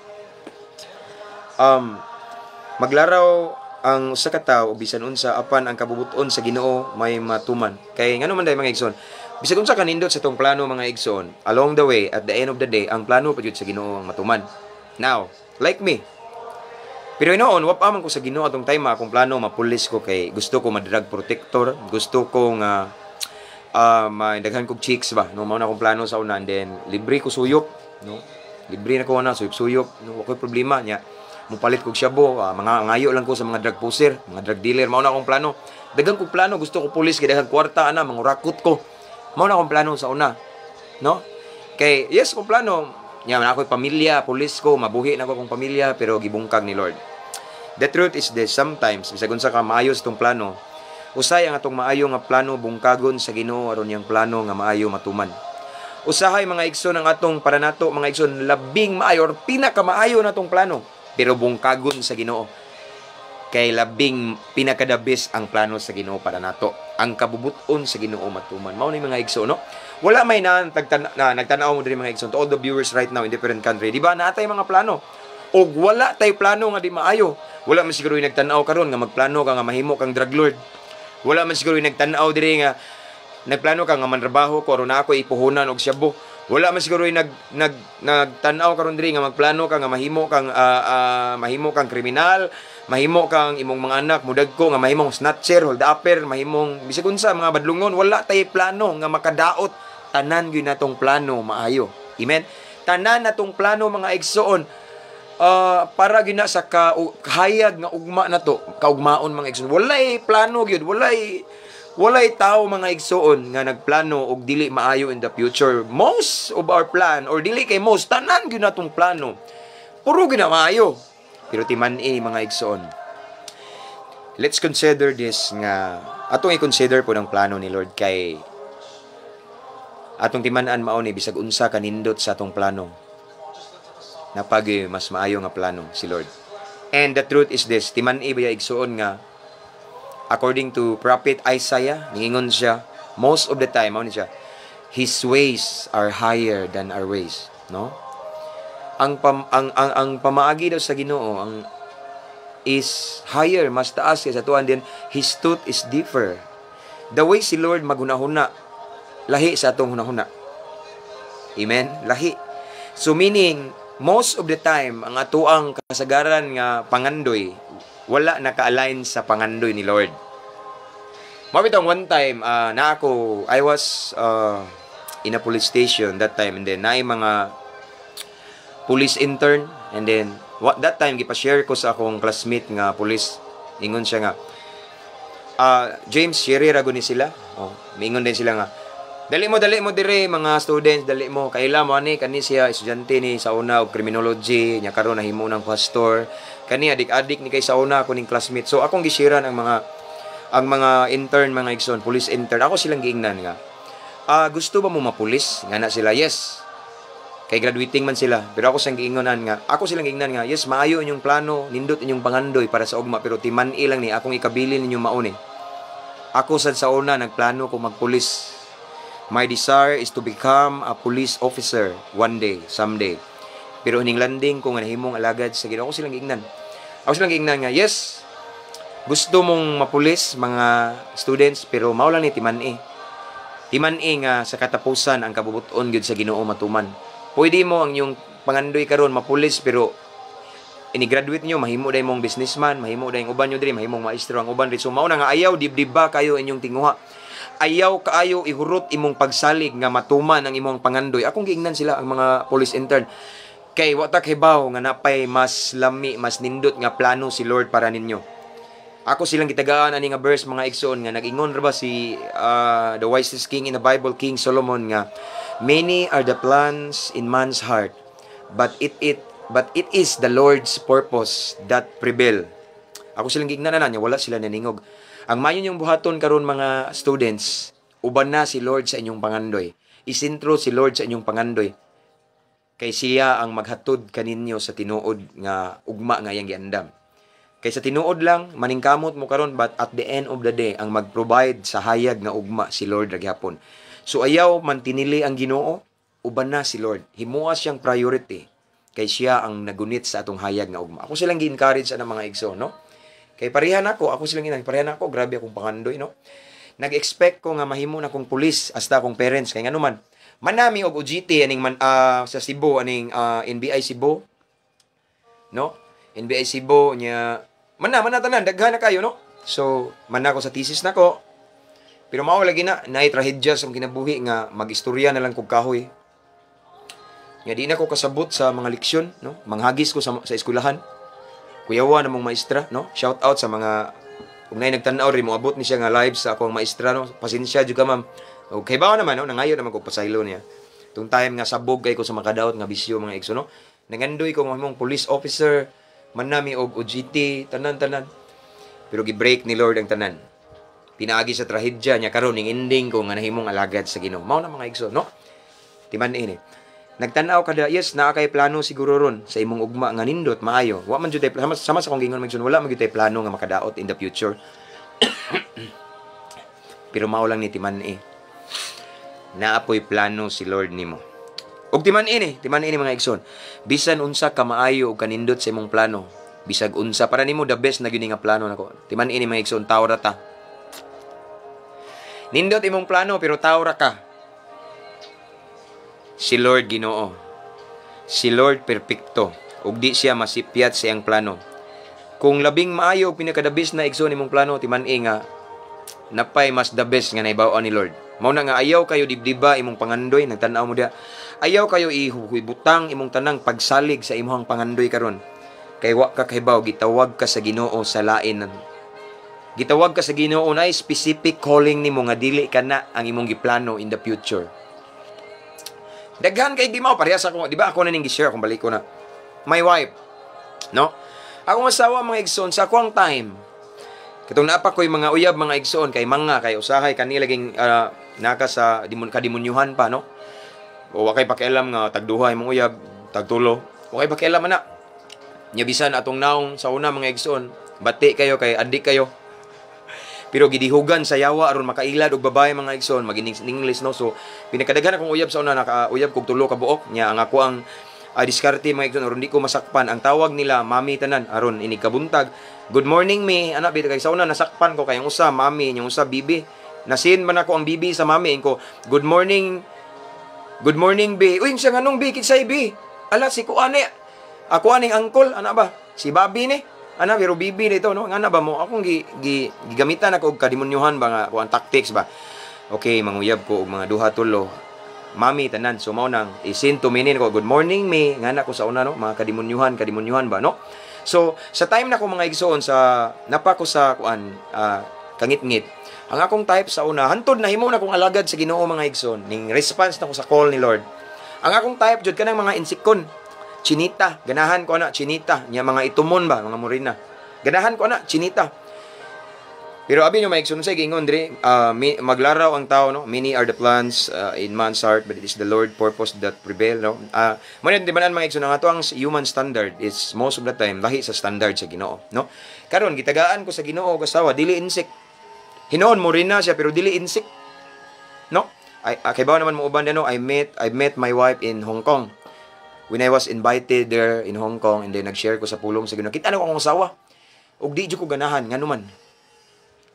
Speaker 1: Maglaraw ang usa ka tawo og bisan unsa, apan ang kabubuton sa Ginoo may matuman. Kay ngano man day, mga igsoon? Bisag unsa kanindot sa atong plano, mga igsoon, along the way, at the end of the day, ang plano pa jud sa Ginoo ang matuman. Now, like me, pero hinoon, wa pa man ko sa Ginoo atong time. Akong plano, mapulis ko kay gusto ko ma-drug protector, gusto ko nga may daghan kog chicks ba, no? Mao na akong plano sa una, and then libre ko suyop, no? Libre na ko na suyop-suyop, no? Wa koy problema nya. Mupalit kog shabu, mga ngayo lang ko sa mga drug pusher, mga drug dealer, mao na akong plano. Daghan kog plano, gusto ko pulis kay daghang kwarta ana, mangurakot ko. Mao na akong plano sa una, no? Kay yes, kong plano, nya na ako'y pamilya, pulis ko, mabuhi na ako akong pamilya, pero gibungkag ni Lord. The truth is this, sometimes, bisag unsa ka maayo sa atong plano, usay ang atong maayo nga plano bungkagon sa Ginoo aron niyang plano nga maayo matuman. Usahay, mga igsoon, ang atong para nato, mga igsoon, labing maayo or pinakamaayo na atong plano, pero bungkagon sa Ginoo. Kay labing pinaka-the best ang plano sa Ginoo para nato. Ang kabubuton sa Ginoo matuman. Mao ni, mga igsoon, no? Wala may na, na nagtanaw mo diri, mga igsoon, to all the viewers right now in different country. Di ba naa tay mga plano? Og wala tay plano nga di maayo. Wala man siguro yung nagtanaw karon nga magplano ka nga mahimo kang drug lord. Wala man siguro yung nagtanaw diri nga nagplano ka nga manrabaho ko aron ako ipuhunan og shabu. Wala man siguro yung nag nag nagtan-aw karon diri nga magplano ka nga mahimo kang kriminal, mahimo kang imong mga anak mudagko nga mahimong snatcher, hold upper, mahimong bisag unsa mga badlungon. Wala tay plano nga makadaot. Tanan gyud natong plano maayo. Amen. Tanan natong plano, mga igsoon, para gyud na sa kahayag nga ugma na to, kaugmaon, mga igsoon. Walay plano gyud, walay tao, mga igsoon, nga nagplano og dili maayo in the future. Most of our plan, or dili kay most, tanan gyud natong plano, puro gyud na maayo. Pero timan-i, mga igsoon. Let's consider this nga atong i-consider po ng plano ni Lord kay atong timan-an mao ni bisag unsa kanindot sa atong plano, napag mas maayo nga plano si Lord. And the truth is this, timan-i baya, igsuon, nga according to Prophet Isaiah, ningingon siya, most of the time, mao ni siya, His ways are higher than our ways, no? Ang pamaagi daw sa Ginoo ang is higher, mas taas kaysa atuan din. His thought is deeper. The way si Lord maghunahuna, lahi sa atong hunahuna. Amen? Lahi. So meaning, most of the time, ang atuang kasagaran nga pangandoy, wala naka-align sa pangandoy ni Lord. Mao bitong one time, na ako, I was in a police station that time, and then naay mga police intern, and then what that time gipa-share ko sa akong classmate nga police. Ingon siya nga, "James, share ra ni sila." Oh, miingon din sila nga, "Dali mo dire mga students, dali mo. Kaila mo ani kani siya, estudyante ni sa una og criminology, nya karon nahimo ng pastor. Kani adik-adik ni kay sa una ako ning classmate." So akong gishiran ang mga intern, mga igsoon, police intern. Ako silang giingnan nga, "Gusto ba mo mapulis?" Nga na sila, "Yes." Kay graduating man sila. Pero ako silang giingnan nga, "Yes, maayo inyong plano, nindot inyong pangandoy para sa ugma, pero timan-i lang ni akong ikabilin ninyo mauni. Ako sad sa una nagplano ko magpulis. My desire is to become a police officer one day, someday. Pero ining landing ko nga nahimong alagad sa Ginoo." Ako silang giingnan. Ako silang giingnan nga, "Yes, gusto mong mapulis, mga students, pero mao lang ni timan-i. Timan-i nga sa katapusan ang kabubuton gyud sa Ginoo matuman. Pwede mo ang inyong pangandoy karon mapulis, pero ini-graduate niyo mahimo day mong businessman, mahimo day uban nyo diri, mahimong maestro ang uban diri. So mao na nga ayaw dibdib ba kayo inyong tinguha. Ayaw kaayo ihurot imong pagsalig nga matuman ang imong pangandoy." Akong giingnan sila, ang mga police intern. Kay wa ta kahibaw nga napay mas lami, mas nindot nga plano si Lord para ninyo. Ako silang gitagaan ani nga verse, mga igsoon, nga nag-ingon ra ba si the wisest king in the Bible, King Solomon, nga many are the plans in man's heart, but it is the Lord's purpose that prevail. Ako silang giingnan na niya, wala sila naningog. Ang mayo niyong buhaton karon, mga students, uban na si Lord sa inyong pangandoy. Isentro si Lord sa inyong pangandoy. Kay siya ang maghatod kaninyo sa tinuod nga ugma nga iyang giandam. Kay sa tinuod lang, maningkamot mo karon, but at the end of the day, ang mag-provide sa hayag nga ugma si Lord ra gihapon. So ayaw mantinili ang Ginoo, uban na si Lord. Himoa siyang priority kay siya ang nagunit sa atong hayag nga ugma. Ako silang gi-encourage ana, mga igsoon, no? Kay parehan ako, ako silang ginang parehan ako, grabe akong pangandoy, no? Nag-expect ko nga mahimo na kong pulis hasta akong parents kay ngano man manami og OJT aning man sa Cebu, aning NBI Cebu, no? NBI Cebu nya mana tanan, daghan na kayo, no? So man ako sa thesis nako, pero mao lagi na naay trahedya sa kinabuhi nga magistorya na lang kog kahoy nga di na ko kasabot sa mga leksyon, no? Manghagis ko sa eskwelahan, kuyawa na mong maestra, no? Shout out sa mga kung naay nagtan-aw rin, moabot ni siya nga live sa akong maestra, no? Pasensya jud ka, ma'am. Okay ba naman, no? Nangayo naman ko pasaylo niya. Tung time nga sabog kay ko sa makadaot nga bisyo, mga igsoon, no? Nangandoy ko mahimong police officer, manami og OJT, tanan-tanan. Pero gi-break ni Lord ang tanan. Pinaagi sa trahedya niya karon ning ending ko nga nahimong alagad sa Ginoo. Mao na, mga igsoon, no? Timan ini. Nagtan-aw kada, yes, naa kay plano siguro ron sa imong ugma nga nindot maayo. Wa man jud tay sama sa akong gingon, mga igsoon, wala man jud tay plano nga makadaot in the future. Pero mao lang ni, timan eh. Naa poy plano si Lord nimo. Ug timan ini, mga igsoon. Bisan unsa ka maayo ug kanindot sa imong plano, bisag unsa para nimo the best na gyud nga plano nako. Timan ini, mga igsoon, tawo ra ta. Nindot imong plano pero tawo ra ka. Si Lord Ginoo. Si Lord perpekto ug di siya masipyat sa iyang plano. Kung labing maayo ug pinaka the best na, igsoon, imong plano, timan-i nga napay mas the best nga naibaw ni Lord. Mao na nga ayaw kayo dibdiba imong pangandoy, nagtan-aw mo diha. Ayaw kayo ihubutang imong tanang pagsalig sa imong pangandoy karon. Kay wa ka kahibaw, gitawag ka sa Ginoo sa lain. Gitawag ka sa Ginoo na specific calling nimo nga dili ka na ang imong giplano in the future. Daghan kay di mao parehas ako, di ba ako na ning gi-share kung balik ko na. My wife, no? Akong asawa, mga igsoon, sa akong time. Katong naa pa ko'y mga uyab, mga igsoon, kay mga kay usahay kanila laging naka sa demon kademonyuhan pa, no? O wa kay pakialam nga tagduha imong uyab, tagtulo. Wa kay pakialam ana. Nya bisan atong naong sa una, mga igsoon, bati kayo kay adik kayo. Pero gidihugan sa yawa aron makailad og babae, mga igsoon, magining English, no? So pinakadaghan akong uyab sa una, naka uyab kog tulo ka buok. Nya ang ako ang diskarte, mga igsoon, aron di ko masakpan. Ang tawag nila mami tanan aron inig kabuntag. "Good morning, mi." Ana bitaw, kay sa una nasakpan ko kay ang usa mami, yung usa bibi. Nasin man ako ang bibi sa mami ko. "Good morning. Good morning, bi." "Uy, siya nganong bi, kinsay bi?" "Ala, si kuane. Ako aning uncle, ana ba? Si Bobby ni." Ana pero bibi nito, no? Ngana ba mo akong gi, gi gigamitan ako og kademonyuhan ba nga kuan tactics ba. Okay, manguyab ko og mga duha tulo. Mami tanan, so mao nang isin to minin ko, "Good morning, mi." Ngana ko sa una, no, mga kademonyuhan, kademonyuhan ba, no? So sa time na ko, mga igsoon, sa napa ko sa kuan kangitngit. Ang akong type sa una, hantod na himo na kong alagad sa Ginoo, mga igsoon, ning response na ko sa call ni Lord. Ang akong type jud kanang mga insikon. Chinita, ganahan ko ana chinita, nya mga itumon ba, mga morena. Ganahan ko ana chinita. Pero abi nyo, mga igsoon, sa giingon diri, maglaraw ang tao, no? Many are the plans in man's heart, but it is the Lord purpose that prevail, no? Mo di man, mga igsoon, ang ato ang human standard is most of the time lahi sa standard sa Ginoo, no? Karon gitagaan ko sa Ginoo og asawa, dili insik. Hinoon morena siya pero dili insik. No? Ay, kay naman mo uban, no? I met my wife in Hong Kong. When I was invited there in Hong Kong and then nag-share ko sa pulong sa Ginoo. Kita na ko akong asawa. Ug di jud ko ganahan ngano man.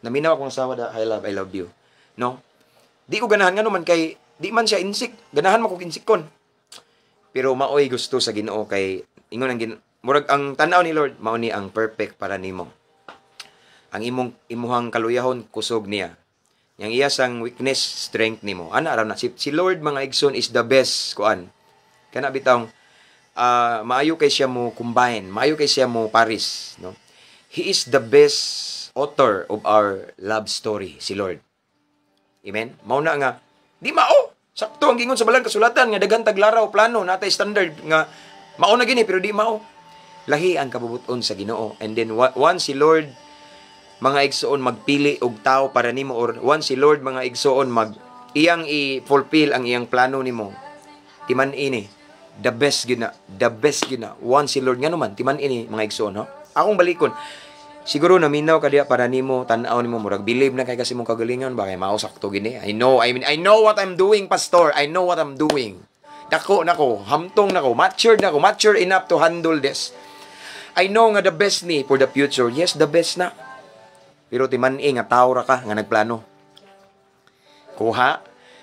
Speaker 1: Naminaw akong asawa da, "Hi love, I love you." No? Di ko ganahan ngano man kay di man siya insik. Ganahan man ko insikon. Pero maoy gusto sa Ginoo kay ingon ang murag ang tan-aw ni Lord, mao ni ang perfect para nimo. Ang imong imuhang kaluyahon kusog niya. Yang iya sang weakness strength nimo. Ana ra na si Lord, mga igsoon, is the best kuan. Kana bitawng maayo kay siya mo combine, maayo kay siya mo paris, no? He is the best author of our love story, si Lord. Amen? Mao na nga di mao. Sakto ang gingon sa balang kasulatan nga daghan taglaraw plano natay standard nga mao na gini, pero di mao. Lahi ang kabubuton sa Ginoo. And then once si Lord, mga igsoon, magpili og tao para nimo or once si Lord, mga igsoon, mag iyang i-fulfill ang iyang plano nimo, timan ini the best gyud na, the best gyud na. Once si Lord, ngano man, timan ini, mga igsoon, no? Akong balikon, siguro naminaw ka diya para nimo tan-aw nimo murag believe na kay kasi mong kagalingon ba kay mao sakto gini. I know, I mean, I know what I'm doing, pastor. I know what I'm doing. Dako nako, hamtong nako, matured nako, mature enough to handle this. I know nga the best ni for the future. Yes, the best na. Pero timan-i nga tao ra ka nga nagplano. Kuha?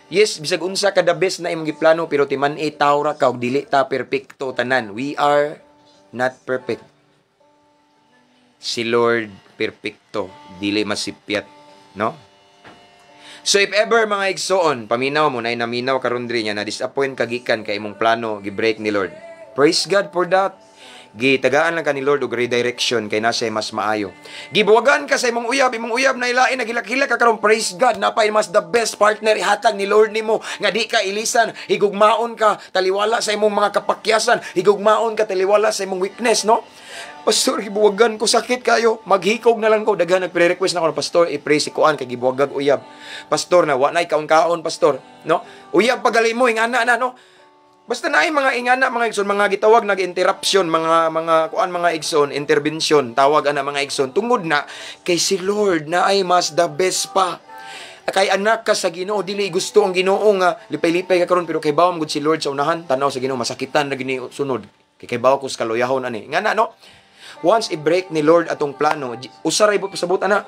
Speaker 1: Yes, bisag unsa ka the best na imong giplano, pero timan-i, tawo ra ka ug dili ta perpekto tanan. We are not perfect. Si Lord perpekto, dili masipyat, no? So if ever, mga igsoon, paminaw mo na naminaw karon diri niya na disappoint ka gikan kay imong plano gi-break ni Lord. Praise God for that. Gitagaan lang ka ni Lord og redirection kay nasa mas maayo. Gibuwagan ka sa imong uyab na ilain, nagilak-hilak ka karon, praise God, napay mas the best partner ihatag ni Lord nimo nga di ka ilisan, higugmaon ka taliwala sa imong mga kapakyasan, higugmaon ka taliwala sa imong weakness, no? Pastor, gibuwagan ko, sakit kayo. Maghikog na lang ko. Daghan nagpre-request na ko, "Pastor, i-pray si kuan kay gibuwagag uyab. Pastor, na wa nay kaon-kaon, pastor." No? Uyab pagali mo, ingana na, no? Basta naay mga ingana, mga igsoon, mga gitawag nag-interruption, mga kuan, mga igsoon, intervention, tawag ana, mga igsoon, tungod na kay si Lord na ay mas the best pa. Kay anak ka sa Ginoo, dili gusto ang Ginoo nga lipay-lipay ka karon pero kay bawom gud si Lord sa unahan, tanaw sa Ginoo, masakitan na gini sunod. Kay bawo ko sa kaluyahon ani. Nga na, no? Once i-break ni Lord atong plano, usa ra pasabot ana.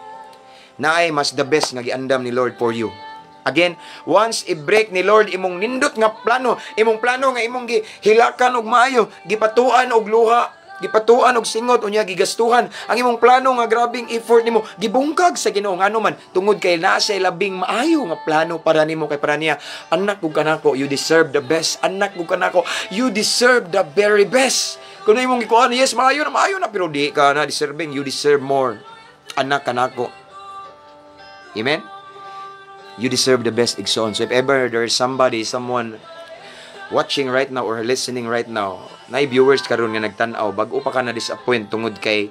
Speaker 1: Naay mas the best nga giandam ni Lord for you. Again, once i-break ni Lord imong nindot nga plano, imong plano nga imong gihilakan og maayo, gipatuan og luha, gipatuan og singot, unya gigastuhan ang imong plano nga grabing effort nimo, gibungkag sa Ginoo. Ngano man? Tungod kay naa siya labing maayo nga plano para nimo, kay para niya, anak ko kanako, you deserve the best. Anak ko kanako, you deserve the very best. Kung imong gikuan, yes, maayo na, maayo na, pero di ka na deserving, you deserve more. Anak kanako. Amen? You deserve the best, igsoon. So if ever there's somebody, someone watching right now or listening right now, na viewers karon nga nagtan-aw, bag-o pa ka na disappoint tungod kay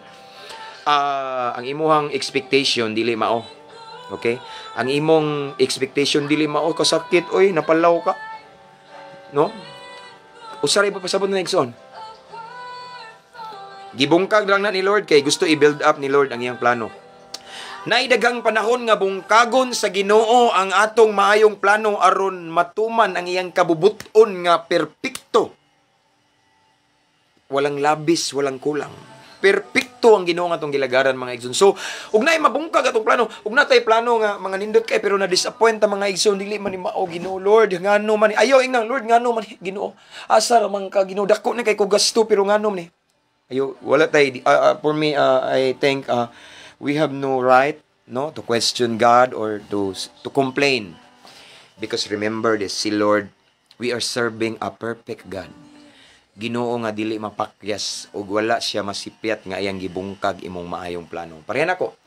Speaker 1: ang imuhang expectation dili mao. Okay? Ang imong expectation dili mao, kasakit oy, napalaw ka. No? Usa ra pasabot na, igsoon. Gibungkag lang na ni Lord kay gusto i-build up ni Lord ang iyang plano. Naidagang panahon nga bungkagon sa Ginoo ang atong maayong plano aron matuman ang iyang kabubuton nga perpekto. Walang labis, walang kulang. Perpekto ang Ginoo nga atong gilagaran, mga igsoon. So, ug naay mabungkag atong plano, ug natay plano nga mga nindot kay pero na disappoint ang mga igsoon, dili man ni mao Ginoo, Lord, ngano man ni? Ayaw ingnan, "Lord, ngano man ni, Ginoo? Asa ra man ka, Ginoo? Dako na kay ko gasto pero ngano man ni?" Ayo, wala tay for me, I think we have no right, no, to question God or to complain. Because remember this, si Lord, we are serving a perfect God. Ginoo nga dili mapakyas ug wala siya masipyat nga iyang gibungkag imong maayong plano. Parehan ako.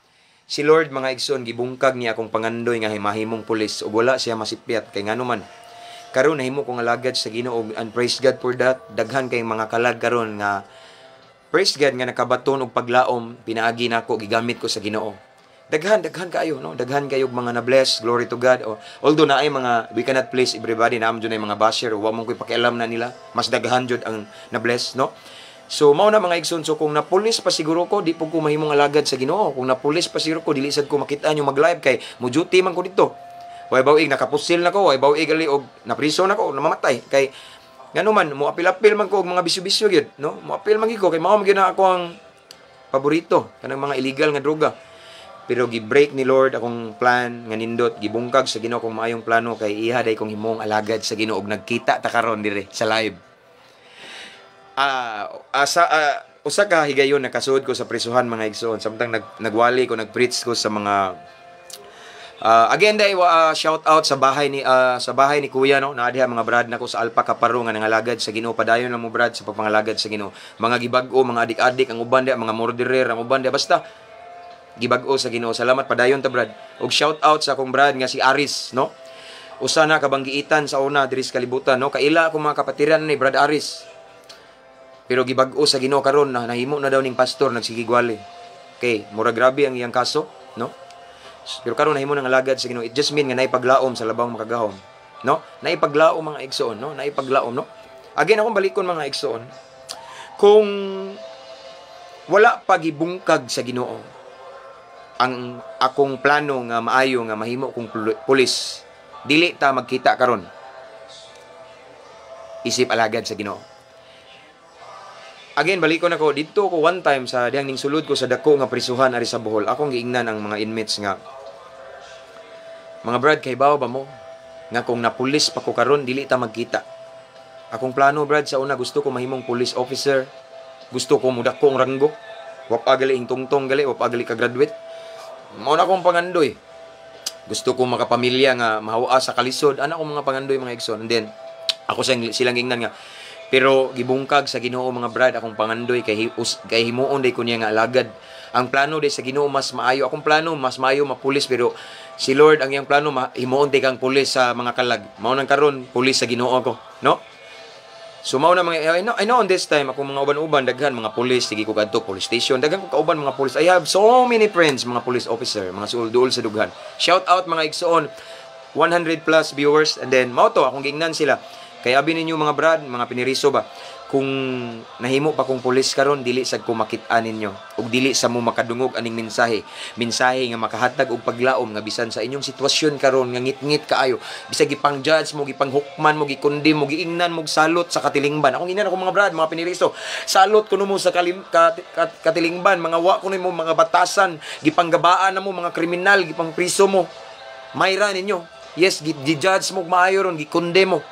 Speaker 1: Si Lord, mga igsoon, gibungkag niya akong pangandoy nga mahimong pulis ug wala siya masipyat kay ngano man, karon nahimo kong alagad sa Ginoo and praise God for that. Daghan kay mga kalag karon nga praise God nga nakabaton og paglaom pinaagi nako, gigamit ko sa Ginoo. Daghan, daghan kaayo, no? Daghan kayo mga na-bless, glory to God. O, although naay mga, we cannot please everybody, naam jud mga basher, wa mo koy pakialam na nila. Mas daghan jud ang na-bless, no? So mao na, mga igsoon, so kung napulis pa siguro ko, di po ko mahimong alagad sa Ginoo. Kung napulis pa siguro ko, dili sad ko makita nyo mag-live kay mo duty man ko dito. Way bawig nakapusil na ko, way bawig ali og napriso na ko, namamatay kay ngano man mo apil-apil man ko og mga bisyo-bisyo gyud, no? Mo apil man gyud ko kay mao man gyud na ako ang paborito kanang mga illegal nga droga. Pero gi-break ni Lord akong plan nga nindot, gibungkag sa Ginoo kong maayong plano kay iha day kong himong alagad sa Ginoo ug nagkita ta karon dire sa live. Asa usa ka higayon nakasuod ko sa prisuhan, mga igsoon, samtang nagwali ko, nagpreach ko sa mga again day shout out sa bahay ni Kuya, no? Naa diha mga brad nako sa Alpha Kaparo nga nangalagad sa Ginoo. Padayon lang mo, brad, sa pagpangalagad sa Ginoo. Mga gibag-o, mga adik-adik ang uban diha, mga murderer ang uban diha, basta gibag-o sa Ginoo. Salamat, padayon ta, brad. Ug shout out sa akong brad nga si Aris, no? Usa na kabanggiitan sa una diri sa kalibutan, no? Kaila akong mga kapatiran ni Brad Aris. Pero gibag-o sa Ginoo karon na nahimo na daw ning pastor, nagsigigwali. Okay, mura grabe ang iyang kaso, no? Pero karon nahimo nang alagad sa Ginoo. It just mean nga naipaglaom sa labang makagahom, no? Naipaglaom, mga igsoon, no? Naipaglaom, no? Again, akong balikon, mga igsoon. Kung wala pa gibungkag sa Ginoo ang akong plano nga maayo nga mahimo kong pulis, dili ta magkita karon isip alagad sa Ginoo. Again, balikon ako dito ko one time sa dihang ning sulod ko sa dako nga prisuhan ari sa Bohol. Akong giingnan ang mga inmates nga Mga brad, kay ba mo nga kung napulis pa ko karon, dili ta magkita. Akong plano, brad, sa una gusto ko mahimong police officer. Gusto ko mudako ang ranggo. Wa pa gali ing tungtong gali, wa pa gali ka graduate. Mao na akong pangandoy. Gusto ko makapamilya nga mahawa sa kalisod. Ana akong mga pangandoy, mga igsoon. And then ako silang ingnan nga, pero gibungkag sa Ginoo, mga brad, akong pangandoy kay himuon day ko niya nga alagad. Ang plano day sa Ginoo mas maayo. Akong plano mas maayo mapulis, pero si Lord, ang iyang plano, himuon day kang pulis sa mga kalag. Mao nang karon pulis sa Ginoo ko, no? So mao na mga I know on this time akong mga uban-uban daghan mga pulis, sige ko kadto police station, daghan ko kauban mga pulis. I have so many friends mga police officer, mga suol-duol sa dughan. Shout out, mga igsoon, 100 plus viewers. And then mao to akong giingnan sila. Kay abi ninyo, mga brad, mga piniriso ba, kung nahimo pa kong pulis karon, dili sad ko makit-an ninyo ug dili sa mo makadungog aning mensahe. Mensahe nga makahatag og paglaom nga bisan sa inyong sitwasyon karon nga ngit-ngit kaayo, bisag gipang-judge mo, gipang-hukman mo, gikondemn mo, giingnan mo salot sa katilingban. Akong ingnan ako, mga brad, mga piniriso, salot kuno mo sa katilingban, mga wa kuno mo mga batasan, gipanggabaan na mo mga kriminal, gipang-priso mo. Mayra ninyo. Yes, gi-judge mo maayo ron, gikondemn mo.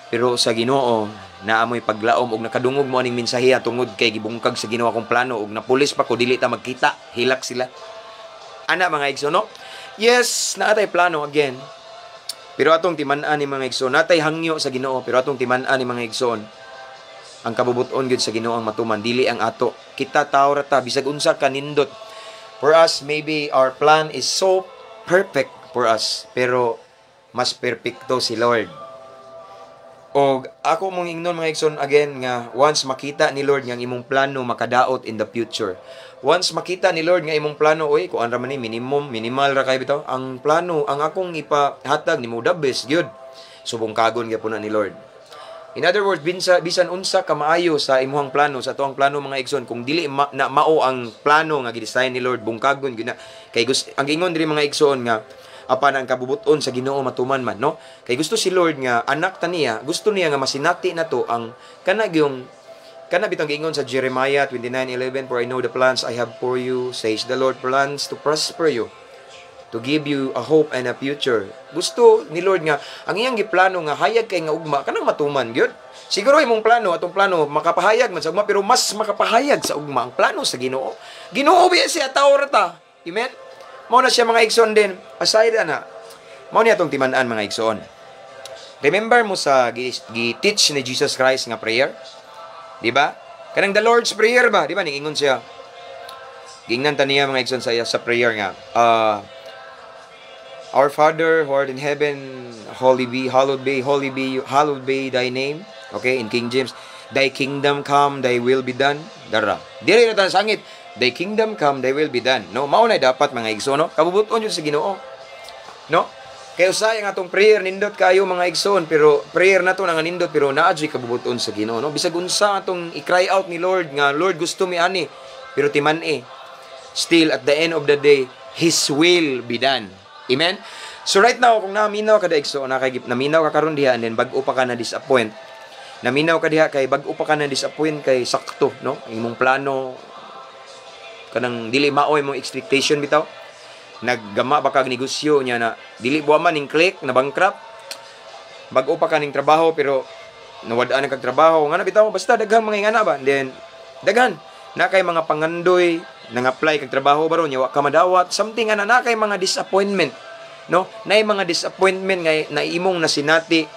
Speaker 1: Pero sa Ginoo, naamoy paglaom og nakadungog mo aning mensahe tungod kay gibungkag sa Ginoo akong plano og napulis pa ko, dili ta magkita, hilak sila. Ana, mga igsoon, no? Yes, naatay plano again. Pero atong timan-an ni, mga igsoon, natay hangyo sa Ginoo, pero atong timan-an ni, mga igsoon, ang kabubuton gyud sa Ginoo ang matuman, dili ang ato. Kita tao ra ta, bisag unsa ka nindot. For us, maybe our plan is so perfect for us, pero mas perpekto si Lord. Og ako mong ingnon, mga igsoon, again nga once makita ni Lord nga ang imong plano makadaot in the future. Once makita ni Lord nga imong plano, oy, kuan ra man ni, minimum, minimal ra kay bitaw. Ang plano, ang akong ipahatag nimo, the best gyud. Subong kagon gyapon na ni Lord. In other words, bisan unsa ka maayo sa imuhang plano, sa atuang plano, mga igsoon, kung dili na mao ang plano nga gidesign ni Lord, bungkagon gyud na. Kay gusto, ang ingon diri, mga igsoon, nga apan ang kabubuton sa Ginoo matuman man, no? Kay gusto si Lord nga anak ta niya, gusto niya nga masinati na to ang kana gyung kana bitong giingon sa Jeremiah 29:11, "For I know the plans I have for you, says the Lord, plans to prosper you, to give you a hope and a future." Gusto ni Lord nga ang iyang giplano nga hayag kay nga ugma kanang matuman gyud. Siguro imong plano, atong plano, makapahayag man sa ugma, pero mas makapahayag sa ugma ang plano sa Ginoo. Ginoo biya siya, tao ra ta. Amen. Mao na siya, mga igsoon din. Aside ana, mao niya atong timan-an, mga igsoon. Remember mo sa gi-teach ni Jesus Christ nga prayer? Di ba? Kanang the Lord's Prayer ba? Di ba ningingon siya? Gingnan ta niya, mga igsoon, sa prayer nga. "Our Father who art in heaven, holy be, hallowed be, holy be, hallowed be thy name." Okay, in King James, "Thy kingdom come, thy will be done." Dara. Diri na tan sangit. "Thy kingdom come, thy will be done." No, mao na dapat, mga igsoon, no? Kabubuton jud sa Ginoo. No? Kay usay ang atong prayer nindot kayo, mga igsoon, pero prayer na to nga nindot, pero naa jud kabubuton sa Ginoo, no? Bisag unsa atong i-cry out ni Lord nga, "Lord, gusto mi ani." Pero timan-i. Still, at the end of the day, His will be done. Amen? So right now, kung naminaw ka da, igsoon, naminaw ka karon diha and then bag-o pa ka na disappoint. Naminaw ka diha kay bag-o pa ka na disappoint kay sakto, no? Ang imong plano kanang dili mao imong expectation bitaw. Naggama ba kag negosyo niya na dili buwa man ning click, na bankrupt. Bag-o pa ka ning trabaho pero nawad-an na kag trabaho nga na bitaw, basta daghang mga ingana ba. And then daghan na kay mga pangandoy, nang apply kag trabaho baron nya wa ka madawat, something ana, na kay mga disappointment, no? Nay mga disappointment nga na imong nasinati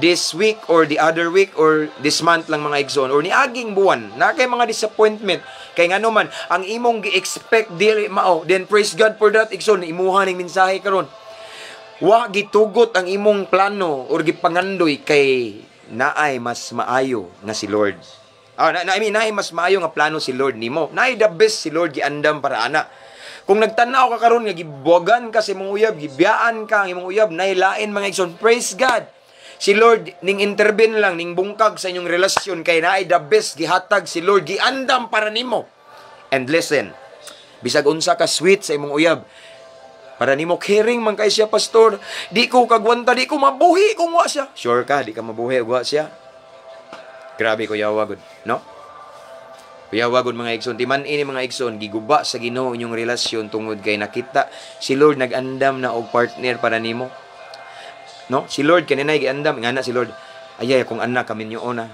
Speaker 1: this week or the other week or this month lang, mga igsoon, or niaging buwan, na kay mga disappointment kay ngano man ang imong gi-expect dili mao. Then praise God for that, igsoon, imuha ning mensahe karon. Wa gitugot ang imong plano or gipangandoy kay naay mas maayo nga si Lord. Na, I mean, naay mas maayo nga plano si Lord nimo. Naay the best si Lord giandam para ana. Kung nagtan-aw ka karon nga gibuwagan ka sa imong uyab, gibiyaan ka ang imong uyab, naay lain, mga igsoon, praise God. Si Lord ning intervene lang, ning bungkag sa inyong relasyon kay naay the best gihatag si Lord giandam para nimo. And listen, bisag unsa ka sweet sa imong uyab, para nimo caring man kay siya, "Pastor, di ko kagwanta, di ko mabuhi kung wa siya." Sure ka, di ka mabuhi ug wa siya? Grabe ko yawa gud, no? Kuyawa gud, mga igsoon, timan ini, mga igsoon, giguba sa Ginoo inyong relasyon tungod kay nakita si Lord nag-andam na og partner para nimo. No? Si Lord kaninay giandam nga na si Lord, "Ayay, akong anak kaminyo na."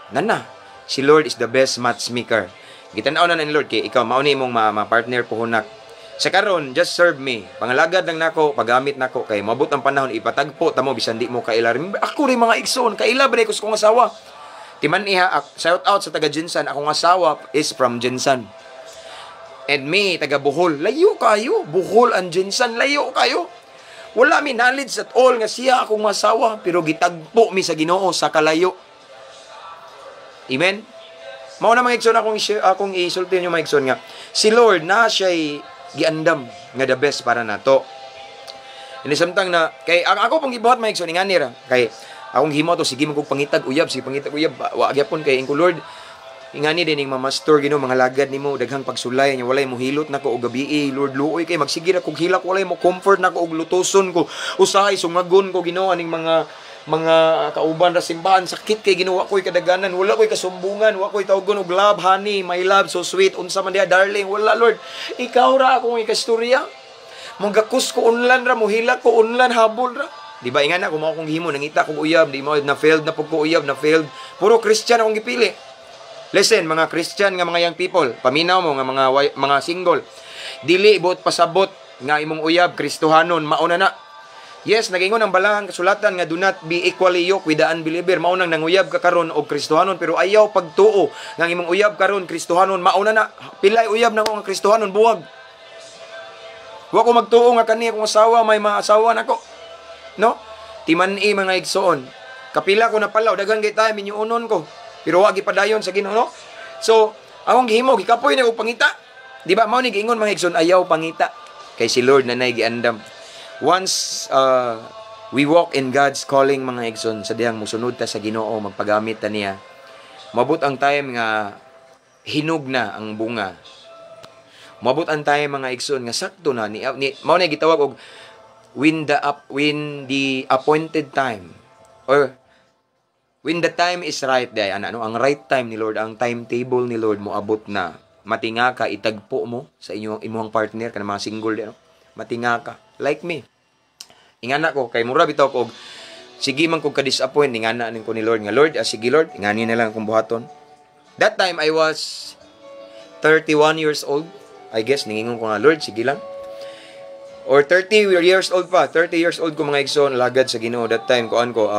Speaker 1: Nana, si Lord is the best matchmaker. Gitan-aw na ni Lord kay ikaw mao ni imong ma-partner puhunak. Sa karon, just serve me. Pangalagad lang nako, paggamit nako kay moabot ang panahon ipatagpo ta mo bisan di mo kaila. Remember, ako rin, mga igsoon, kaila ba ko sa akong asawa. Timan iha, shout out sa taga GenSan. Akong asawa is from GenSan. And me, taga Bohol. Layo kayo. Bohol ang GenSan. Layo kayo. Wala mi knowledge at all nga siya akong asawa. Pero gitagpo mi sa Ginoo sa kalayo. Amen? Mao na, mga igsoon, akong isulti niyo, mga igsoon, nga si Lord na siya'y giandam nga the best para nato. Ini samtang na kay ang ako pong gibuhat, mga igsoon, ingani ra kay akong himo to, sige man kog pangitag uyab, sige pangitag uyab, wa gyapon kay ingko, "Lord, ingani din ning mamastor, Ginoo, mga lagad nimo, daghang pagsulay nya walay mohilot nako og gabii. Lord, luoy kay magsige ra kog hilak, walay mo comfort nako og lutuson ko. Usahay sungagon ko, Ginoo, aning mga kauban ra simbahan. Sakit kay, Ginoo, ko'y kadaganan, wala ko'y kasumbungan, wa ko'y tawgon og love, honey, my love, so sweet, unsa man diha, darling. Wala, Lord, ikaw ra akong ikastorya. Mugakos ko unlan ra, mohilak ko unlan, habol ra." Di ba ingana kung mao akong himo, nangita kog uyab, di mo na failed na pud ko uyab, na failed. Puro Christian akong gipili. Listen, mga Christian nga mga young people, paminaw mo nga mga single. Dili buot pasabot nga imong uyab Kristohanon, mauna na. Yes, nagingon ang balahang kasulatan nga do not be equally yoked with the unbeliever. Mao nang nanguyab ka karon og Kristohanon, pero ayaw pagtuo nga imong uyab karon Kristohanon, mauna na. Pilay uyab nako nga Kristohanon, buwag. Wa ko magtuo nga kani akong asawa may maasawa nako. No? Timan-i, mga igsoon. Kapila ko na palaw, daghan kay tayo minyuonon ko. Pero wa gipadayon sa Ginoo, no? So, akong gihimo, gikapoy na og pangita. Di ba mao ni giingon, mga igsoon, ayaw pangita kay si Lord na nay giandam. Once we walk in God's calling, mga igsoon, sa dihang musunod ta sa Ginoo, magpagamit ta niya. Mabot ang time nga hinog na ang bunga. Mabot ang time, mga igsoon, nga sakto na ni mao na gitawag og when the appointed time or when the time is right day ana, no? Ang right time ni Lord, ang timetable ni Lord, moabot na matinga ka, itagpo mo sa inyong imong partner kana, mga single di, no? Matinga ka like me, ingana ko kay mura bitaw ko og sige man kog ka-disappoint, ingana ning ko ni Lord nga, "Lord, ah, sige Lord, ingani na lang akong buhaton." That time I was 31 years old, I guess. Ningingon ko nga, "Lord, sige lang," or 30 years old pa. 30 years old ko, mga igsoon, lagad sa Ginoo. That time kuan ko,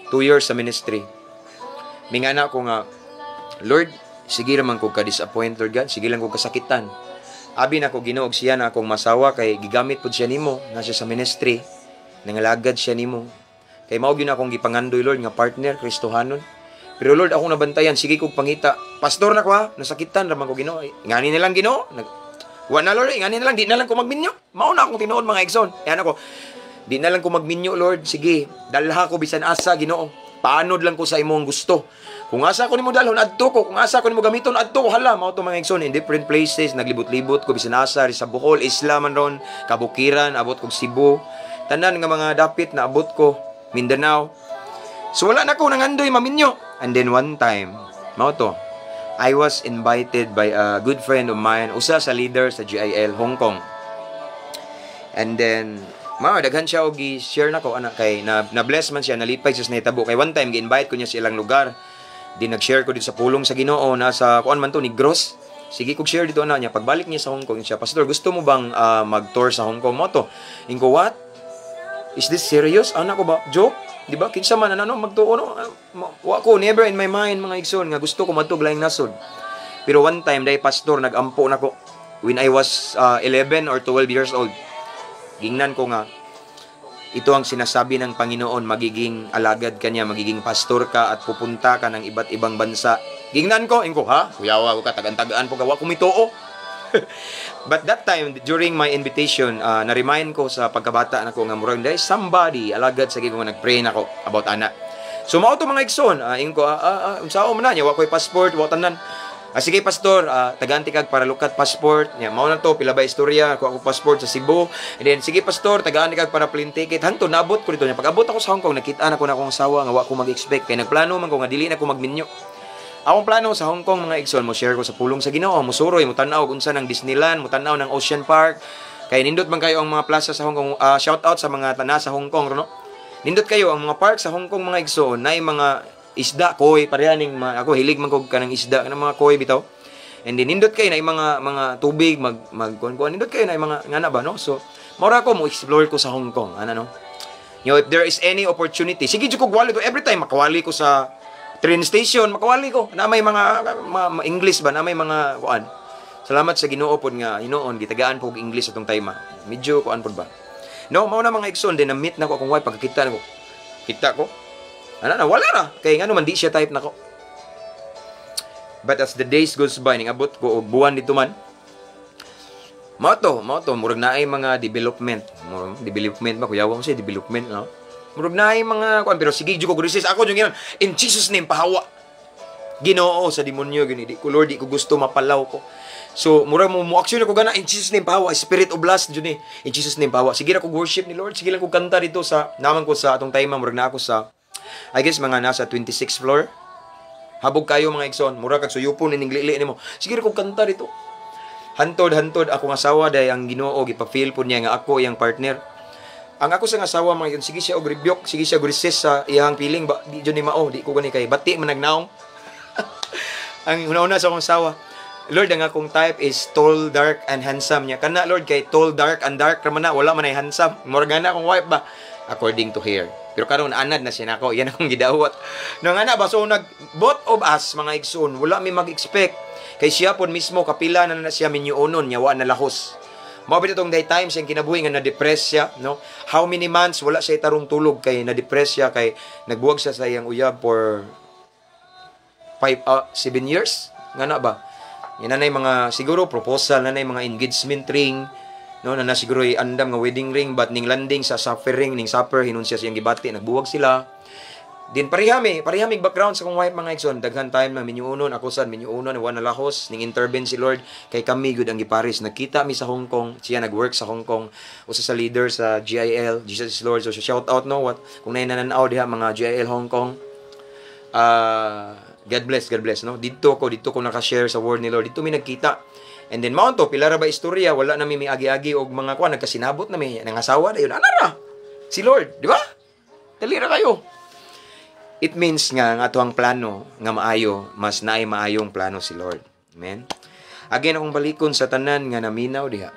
Speaker 1: 2 years sa ministry. Mingana ko nga, "Lord, sige raman ko ka-disappoint, Lord God, sige lang ko kasakitan. Abi na ko, Ginoo, og siya na akong masawa kay gigamit pud siya nimo, na siya sa ministry, nangalagad siya nimo. Kay mao gyud akong gipangandoy, Lord, nga partner Kristohanon. Pero Lord, akong nabantayan, sige kog pangita. Pastor na ko ha, nasakitan raman ko, Ginoo. Ngani na lang, Ginoo. Wa na, Lord, ngani na lang, di na lang ko magminyo." Mao na akong tinuod, mga igsoon. Yan ako. "Di na lang ko magminyo, Lord. Sige, dalha ko bisan asa, Ginoo. Paanod lang ko sa imong gusto. Kung asa ko nimo dalhon, adto ko. Kung asa ko nimo gamiton, adto ko." Hala, mao to, mga igsoon, in different places, naglibot-libot ko bisan asa, sa Bohol, Isla man ron, Kabukiran, abot kog Cebu. Tanan nga mga dapit na abot ko, Mindanao. So wala na ko nangandoy maminyo. And then one time, mao to, I was invited by a good friend of mine, usa sa leader sa GIL Hong Kong. And then, mao daghan siya og gi-share nako ana kay na bless man siya, nalipay siya sa nahitabo. Kay one time gi-invite ko niya sa ilang lugar. Di nag-share ko dito sa pulong sa Ginoo nasa kuan man to, Negros. Sige kog share dito ana niya. Pagbalik niya sa Hong Kong siya, "Pastor, gusto mo bang mag-tour sa Hong Kong?" Mo to. Ingo, "What? Is this serious?" Ana ko ba? Joke? Di ba? Kinsa man ano magtuo, no? Wa ko, never in my mind, mga igsoon, nga gusto ko madtog laing nasod. Pero one time dai, pastor, nagampo nako when I was 11 or 12 years old. Gingnan ko nga ito ang sinasabi ng Panginoon, magiging alagad ka niya, magiging pastor ka at pupunta ka ng iba't ibang bansa. Gingnan ko, ingo, "Ha? Kuyawa ko ka, tagan-tagaan po ka, wa ko mituo." But that time, during my invitation, na-remind ko sa pagkabata nako nga murag dahil somebody alagad sa Ginoo nag-pray nako about ana. So mao to, mga igsoon, ingon ko, "Unsaon man na niya, wa ko'y passport, wa tanan." "Ah, sige pastor, tagaan kag para lukat passport." Nya mao na to, pila ba istorya, kuha ko passport sa Cebu. And then sige pastor, tagaan kag para plane ticket. Hanto naabot ko dito niya. Pag abot ako sa Hong Kong, nakita na ko na akong asawa nga wa ko mag-expect kay nagplano man ko nga dili na ko magminyo. Akong plano sa Hong Kong, mga igsoon, mo share ko sa pulong sa Ginoo, mo suroy, mo tan-aw kung unsa ng Disneyland, mo tan-aw ng Ocean Park. Kay nindot man kayo ang mga plaza sa Hong Kong. Shout out sa mga taga sa Hong Kong, no? Nindot kayo ang mga park sa Hong Kong, mga igsoon, na mga isda, koi, pareha ning mga, ako hilig man kog kanang isda, kanang mga koi bitaw. And then nindot kayo na mga tubig mag mag kuan kuan, nindot kayo na mga ngana ba, no? So mora ko mo explore ko sa Hong Kong, ana, no? If there is any opportunity, sige jud ko wali to every time makawali ko sa train station, makawali ko. Na may mga English ba, na may mga kuan. Salamat sa Ginoo pod nga hinuon gitagaan po og English atong time. Medyo kuan pod ba. No, mao na, mga igsoon, din na meet na ko akong wife, pagkakita nako. Kita ko. Ana na, wala ra. Kay ngano man, di siya type nako. But as the days goes by, ning abot ko og buwan dito man. Mao to, murag naay mga development. Murag development ba kuyawa mo siya development, no? Murag naay mga kuan, pero sige jud ko resist. Ako jud ginan, "In Jesus' name, pahawa. Ginoo sa demonyo gini, di ko, Lord, di ko gusto mapalaw ko." So murag mo action ako gana, "In Jesus' name, pahawa, spirit of lust jud ni. In Jesus' name, pahawa." Sige ra ko worship ni Lord, sige lang ko kanta dito sa naman ko sa atong time, murag na ako sa, I guess, mga nasa 26 floor. Habog kayo, mga igsoon, mura kag suyupon ining lili nimo. Sige ra ko kanta dito. Hantod hantod akong asawa day ang Ginoo gipa-feel po niya nga ako iyang partner. Ang ako sa asawa, mga yun, sige siya og rebuke, sige siya og resist sa iyang feeling ba, di jud ni mao, di ko gani kay bati man nagnaong. Ang una-una sa akong asawa, "Lord, ang akong type is tall, dark, and handsome." Niya. "Kana, Lord, kay tall, dark, and dark raman na, wala man ay handsome." Morgana akong wife ba? According to her. Pero karon anad na siya nako, yan akong gidawat. No nga na ba, so nag both of us, mga igsoon, wala mi mag-expect. Kay siya pod mismo kapila na na siya minyuonon niya wa na lahos. Mao bitaw tong day times yang kinabuhi nga na-depress siya, no? How many months wala siya tarong tulog kay na-depress siya, kay nagbuwag siya sa iyang uyab for 5 7 years nga na ba? Yan na mga siguro proposal na na mga engagement ring, no, na na siguro andam nga wedding ring, but ning landing sa suffering, ning suffer hinon siya siyang gibati, nagbuwag sila. Din pareha mi background sa kong wife, mga igsoon. Daghan time na minyuonon, ako sad minyuonon, wa na lahos ning intervene si Lord kay kami gud ang giparis. Nagkita mi sa Hong Kong, siya nag-work sa Hong Kong, usa sa leader sa GIL, Jesus is Lord. So shout out, no, what kung nay nananaw diha mga GIL Hong Kong. God bless, God bless, no. Didto ko naka-share sa word ni Lord. Didto mi nagkita. And then mao to, pila ra ba istorya, wala na mi miagi-agi og mga kuan, nagkasinabot na mi, nangasawa dayon. Ana ra. Si Lord, di ba? Dali ra kayo. It means nga ang ato ang plano nga maayo, mas naay maayong plano si Lord. Amen. Again, akong balikon sa tanan nga naminaw diha.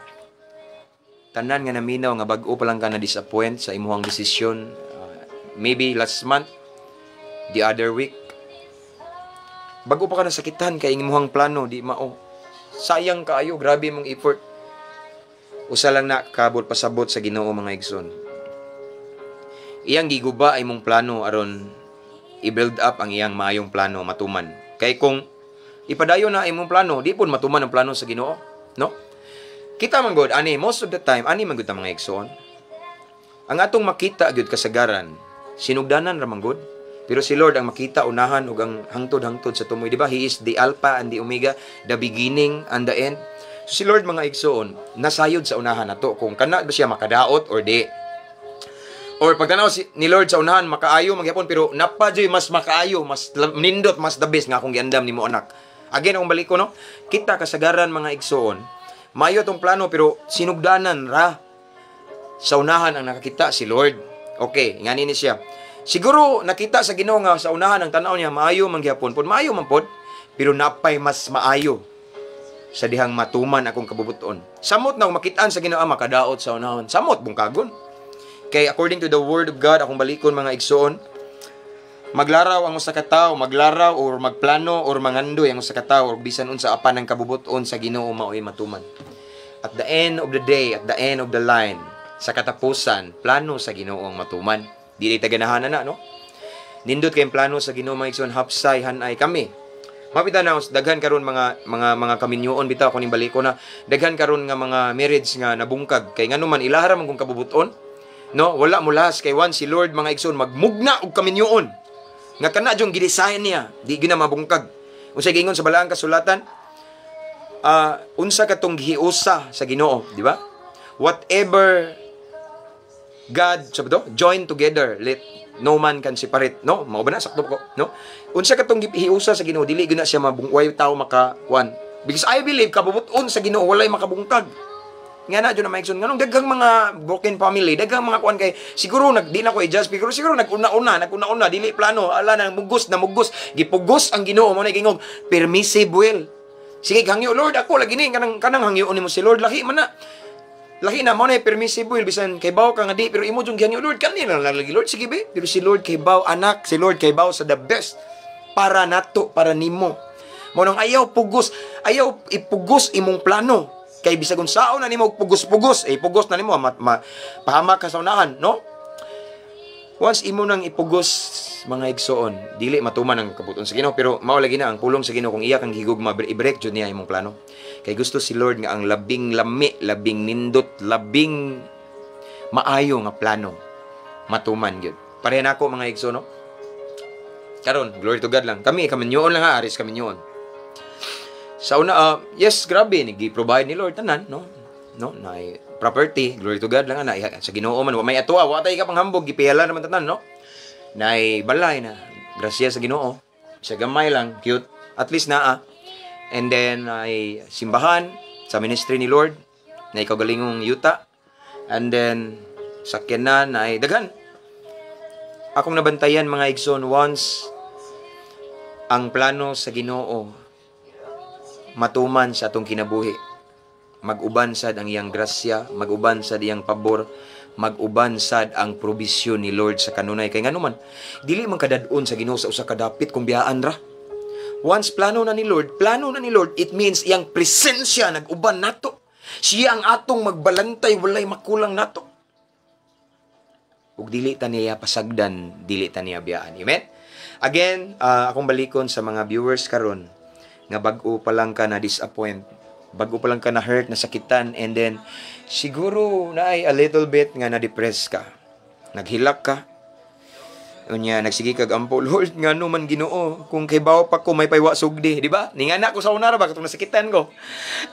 Speaker 1: Tanan nga naminaw nga bag-o pa lang ka na disappoint sa imuhang desisyon, maybe last month, the other week. Bago pa ka nasakitan kay imuhang plano di mao. Sayang kaayo, grabe mong effort. Usa lang na kabot pasabot sa Ginoo, mga igsoon. Iyang giguba ay mong plano aron i-build up ang iyang maayong plano matuman. Kay kung ipadayon na imong plano, di pud matuman ang plano sa Ginoo, no? Kita man gud ani, most of the time ani man gud ta, mga igsoon. Ang atong makita gyud kasagaran, sinugdanan ra man gud. Pero si Lord ang makita unahan ug ang hangtod-hangtod sa tumoy, di ba? He is the Alpha and the Omega, the beginning and the end. So si Lord, mga igsoon, nasayod sa unahan nato kung kana ba siya makadaot or di. Or pagtanaw si, ni Lord sa unahan, makaayo magyapon, pero napa joy mas makaayo, mas nindot, mas the best nga akong giandam nimo, anak. Again, akong balik ko, no? Kita kasagaran, mga igsoon, mayo tong plano pero sinugdanan ra. Sa unahan ang nakakita si Lord. Okay, ngani ni siya. Siguro nakita sa Ginoo nga sa unahan ang tanaw niya maayo man gyapon. Pod maayo man pod, pero napay mas maayo sa dihang matuman akong kabubuton. Samot na makitaan sa Ginoo makadaot sa unahon. Samot bungkagon. Kay according to the word of God, akong balikon, mga igsoon, maglaraw ang usa ka tawo, maglaraw or magplano or mangandoy ang usa ka tawo or bisan unsa apan ang kabubuton sa Ginoo mao'y matuman. At the end of the day, at the end of the line, sa katapusan, plano sa Ginoo ang matuman. Dili ta ganahan na, no? Nindot kay plano sa Ginoo, mga igsoon, hapsay hanay kami. Mapita na daghan karon mga kaminyoon bitaw kuning baliko na daghan karon nga mga marriage nga nabungkag kay ngano man ilahara man kung kabubuton, no? Wala mo lahas kay one si Lord, mga igsoon, magmugna og kaminyoon nga kana jung gidesign niya, di gina mabungkag. Unsay giingon sa balaang kasulatan? Unsa katong gihiusa sa Ginoo, di ba? Whatever God, sabi to, join together, let No man can separate, no? Mao ba na sakto ko, no? Unsa katong gihiusa sa Ginoo, dili gyud na siya mabungway tao maka kuan. Because I believe kabubut-on sa Ginoo walay makabungkag. Nga na jud na, mga igsoon, nganong daghang mga broken family, daghang mga kuan, kay siguro nag di na ko i-judge, pero siguro naguna-una dili plano, ala na mugos na mugos, gipugos ang Ginoo. Mo na gingog permissive will. Sige hangyo, "Lord, ako lagi ni," kanang hangyoon nimo si Lord, laki man na. Laki na mo na permissive will, bisan kay baw ka nga di, pero imo jung gihangyo, "Lord, kanina lang lagi, Lord, sige be." Pero si Lord kay baw, anak, si Lord kay baw sa the best para nato, para nimo. Mo nang ayaw pugos, ayaw ipugos imong plano. Kay bisag unsaon na nimo pugos-pugos, eh pugos na nimo, ma, pahamak ka sa unahan, no? Once imo nang ipugos, mga igsoon, dili matuman ang kabuton sa Ginoo, pero mao lagi na ang pulong sa Ginoo, kung iya kang gihigugma, i-break jud niya imong plano. Kay gusto si Lord nga ang labing lami, labing nindot, labing maayo nga plano matuman gyud. Pareha nako, mga igsoon, no? Karon, glory to God lang. Kami kaminyoon lang ha, aris kaminyoon. Sa una, yes, grabe, nigi-provide ni Lord tanan, no? No, na property, glory to God lang na sa Ginoo man, wa may atuwa, wa tay ka panghambog, gipiyala naman tanan, no? Nay balay na, grasya sa Ginoo. Sa gamay lang, cute. At least naa. And then ay simbahan sa ministry ni Lord, na ikaw galingong yuta. And then sakyanan ay daghan. Akong nabantayan, mga igsoon, once ang plano sa Ginoo matuman sa atong kinabuhi, mag-uban sad ang iyang grasya, mag-uban sad iyang pabor, mag-uban sad ang probisyon ni Lord sa kanunay. Kay ngano man, dili man kadad-on sa Ginoo sa usa ka dapit kung biyaan ra. Once plano na ni Lord, plano na ni Lord, it means iyang presensya nag-uban nato. Siya ang atong magbalantay, walay makulang nato. Ug dili ta niya pasagdan, dili ta niya biyaan. Amen? Again, akong balikon sa mga viewers karon nga bag-o pa lang ka na disappoint, bag-o pa lang ka na hurt, nasakitan, and then siguro na ay a little bit nga na-depress ka. Naghilak ka. Unya, nagsige kag ampo, "Lord, ngano man Ginoo, kung kay bawo pa ko may paywa sugdi," di ba? Ningana ko sa una ra ba katong nasakitan ko.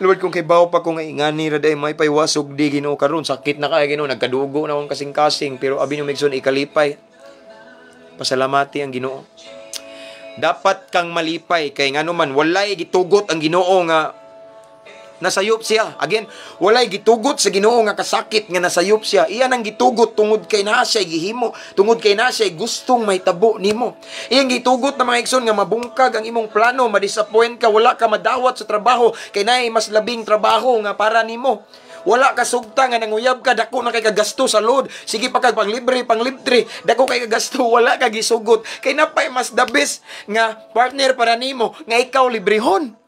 Speaker 1: "Lord, kung kay bawo pa ko nga ingani ra day may paywa sugdi, Ginoo, karon sakit na kay Ginoo, nagkadugo na akong kasing-kasing," pero abi nyo, Megson, ikalipay. Pasalamati ang Ginoo. Dapat kang malipay kay ngano man walay gitugot ang Ginoo nga nasayop siya. Again, walay gitugot sa Ginoo nga kasakit nga nasayop siya. Iyan ang gitugot tungod kay naa siya gihimo, tungod kay naa siya gustong mahitabo nimo. Iyang gitugot na, mga igsoon, nga mabungkag ang imong plano, ma-disappoint ka, wala ka madawat sa trabaho kay naay mas labing trabaho nga para nimo. Wala ka sugta nga nanguyab ka, dako na kay kagasto sa load. Sige pa kag panglibre, panglibre, dako kay kagasto, wala ka gisugot. Kay napay mas the best nga partner para nimo nga ikaw librehon.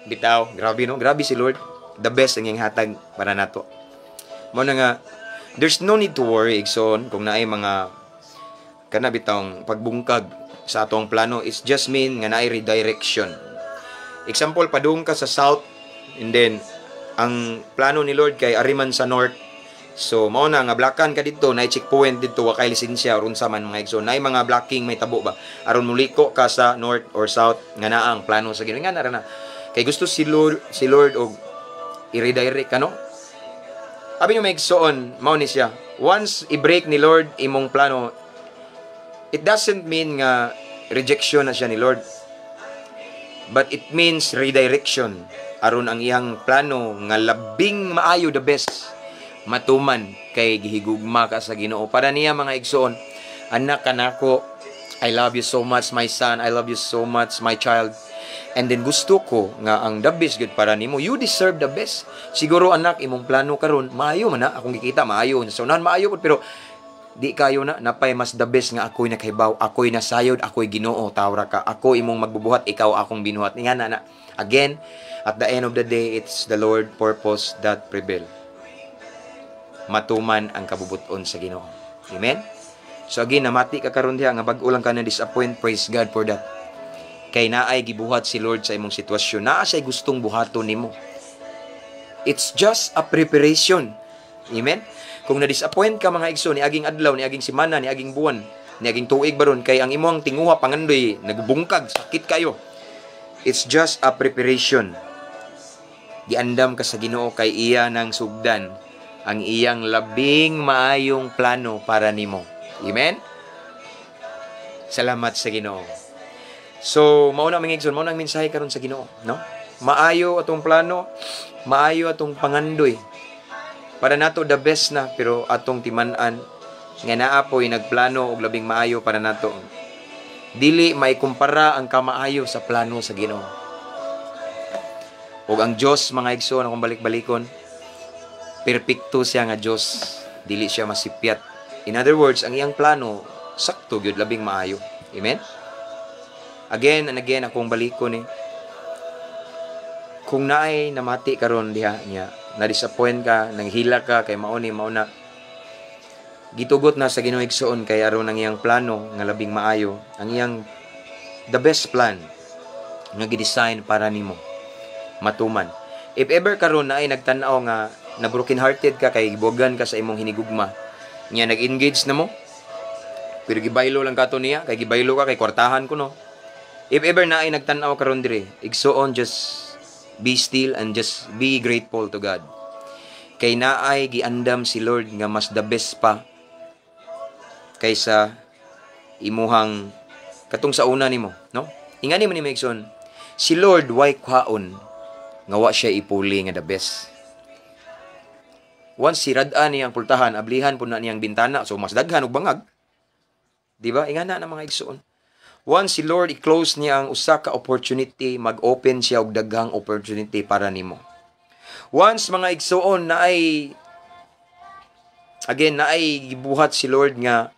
Speaker 1: Bitaw, grabe no, grabe si Lord. The best ang iyang hatag para nato. Mo na nga there's no need to worry, igsoon, kung naay mga kana bitawng pagbungkag sa atong plano. It's just mean nga naay redirection. Example, padung ka sa south and then ang plano ni Lord kay ariman sa north. So mao na nga blockan ka dito, naay checkpoint dito, wa kay lisensya or unsa man, mga igsoon. Naay mga blocking may tabo ba aron muliko ka sa north or south nga naa ang plano sa Ginoo nga na ra na. Kay gusto si Lord og i-redirect ka, no? Abi nyo, mga igsoon, mao ni siya. Once i-break ni Lord imong plano, it doesn't mean nga rejection na siya ni Lord. But it means redirection aron ang iyang plano nga labing maayo, the best, matuman kay gihigugma ka sa Ginoo. Para niya, mga igsoon, anak ka nako, I love you so much, my son. I love you so much, my child. And then gusto ko nga ang the best good para nimo. You deserve the best. Siguro, anak, imong plano karon maayo man na akong gikita, maayo. Sa unahan maayo pud, pero di kayo na napay mas the best nga ako'y nakahibaw, ako'y nasayod, ako'y Ginoo, tawra ka. Ako imong magbubuhat, ikaw akong binuhat. Nga na na. Again, at the end of the day, it's the Lord purpose that prevail. Matuman ang kabubuton sa Ginoo. Amen? So again, namati ka karon diha nga bag-o lang ka na disappoint, praise God for that. Kay naay gibuhat si Lord sa imong sitwasyon, naa siya'y gustong buhaton nimo. It's just a preparation. Amen? Kung na-disappoint ka, mga igsoon, ni aging adlaw, ni aging semana, ni aging buwan, ni aging tuig baron, kay ang imong tinguha pangandoy nagbungkag, sakit kayo. It's just a preparation. Giandam ka sa Ginoo kay iya nang sugdan ang iyang labing maayong plano para nimo. Amen? Salamat sa Ginoo. So, mao na, mga igsoon, mao na ang mensahe karon sa Ginoo, no? Maayo atong plano, maayo atong pangandoy. Para nato the best na, pero atong timan-an nga naa poy nagplano og labing maayo para nato. Dili maikumpara ang kamaayo sa plano sa Ginoo. Ug ang Dios, mga igsoon, akong balik-balikon, perpekto siya nga Dios, dili siya masipyat. In other words, ang iyang plano sakto gyud, labing maayo. Amen. Again and again akong balikon eh. Kung naay namati karon diha niya, na-disappoint ka, nanghila ka kay mao ni mao na, gitugot na sa Ginoo, igsoon, kay aron ang iyang plano nga labing maayo, ang iyang the best plan nga gi-design para nimo matuman. If ever karon naay nagtan-aw nga na broken hearted ka kay gibuwagan ka sa imong hinigugma niya, nag-engage na mo pero gibaylo lang kato niya kay gibaylo ka kay kwartahan ko, no? If ever naay nagtan-aw karon dire, igsoon, just be still and just be grateful to God. Kay naay giandam si Lord nga mas the best pa kaysa imuhang katong sa una nimo, no? Ingani man ni, igsoon, si Lord way kwaon nga wa siya ipuli nga the best. Once sirad-an niya ang pultahan, ablihan po na niyang bintana, so mas daghan og bangag. Di ba? Ingana na, mga igsoon. Once si Lord i-close niya ang usa ka opportunity, mag-open siya og daghang opportunity para nimo. Once, mga igsoon, na ay again na ay gibuhat si Lord nga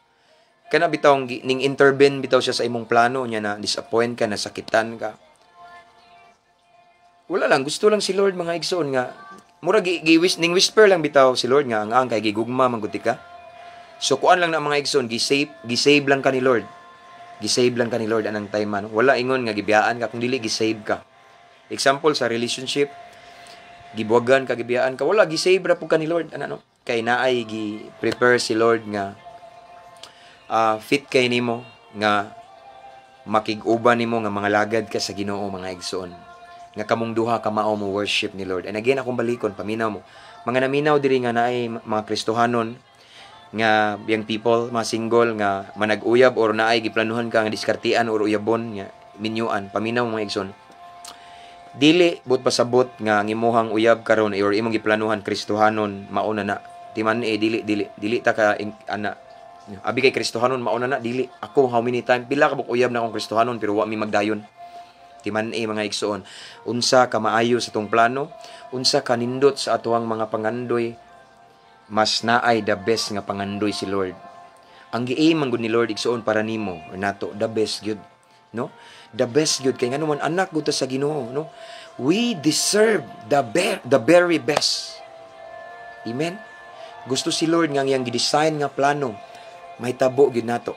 Speaker 1: kana bitaw ning intervene bitaw siya sa imong plano niya, na disappoint ka, nasakitan ka. Wala lang, gusto lang si Lord, mga igsoon, nga mura gi, gi ning whisper lang bitaw si Lord nga ang kay gigugma man gud ka. So kuan lang na, mga igsoon, gi-save lang ka ni Lord. Gi-save lang ka ni Lord anang time man. Wala ingon nga gibiyaan ka, kung dili gi-save ka. Example sa relationship, gibuwagan ka, gibiyaan ka, wala, gi-save ra pud ka ni Lord ana, no? Kay naay gi-prepare si Lord nga fit kay nimo nga makig-uban nimo nga mga lagad ka sa Ginoo, mga igsoon. Nga kamong duha ka mao mo worship ni Lord. And again, akong balikon, paminaw mo. Mga naminaw diri nga naay mga Kristohanon nga young people, mga single nga manag-uyab or naay giplanuhan ka nga diskartian or uyabon nga minyuan, paminaw, mga igsoon. Dili but pasabot nga ang imuhang uyab karon or imong giplanuhan Kristohanon, mao na na. Timan eh, dili dili dili ta ka ana. Abi kay Kristohanon, mao na na, dili. Ako, how many time, pila ka uyab na akong Kristohanon pero wa mi magdayon. Timan eh, mga igsoon. Unsa ka maayo sa tong plano, unsa ka nindot sa atoang mga pangandoy, mas naay the best nga pangandoy si Lord. Ang gi-aim man gud ni Lord, igsoon, para nimo or nato, the best gyud, no? The best gyud kay ngano man anak gud ta sa Ginoo, no? We deserve the very best. Amen. Gusto si Lord nga ang iyang gi-design nga plano mahitabo gyud nato.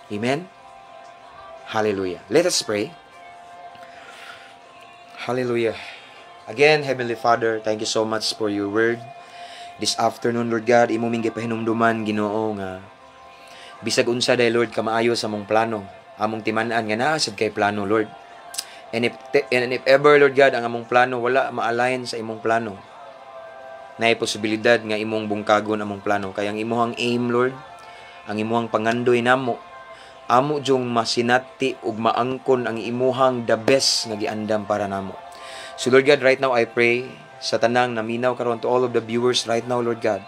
Speaker 1: Amen. Hallelujah. Let us pray. Hallelujah. Again, Heavenly Father, thank you so much for your word this afternoon, Lord God. Imo ming gipahinumduman, Ginoo, nga bisag unsa day, Lord, kamaayo sa among plano, among timan-an nga naa sad kay plano, Lord. And if ever, Lord God, ang among plano wala ma-align sa imong plano, naay posibilidad nga imong bungkagon among plano kay ang imuhang aim, Lord, ang imuhang pangandoy namo, amo jung masinati ug maangkon ang imuhang the best nga giandam para namo. So Lord God, right now I pray sa tanang naminaw karon, to all of the viewers right now, Lord God,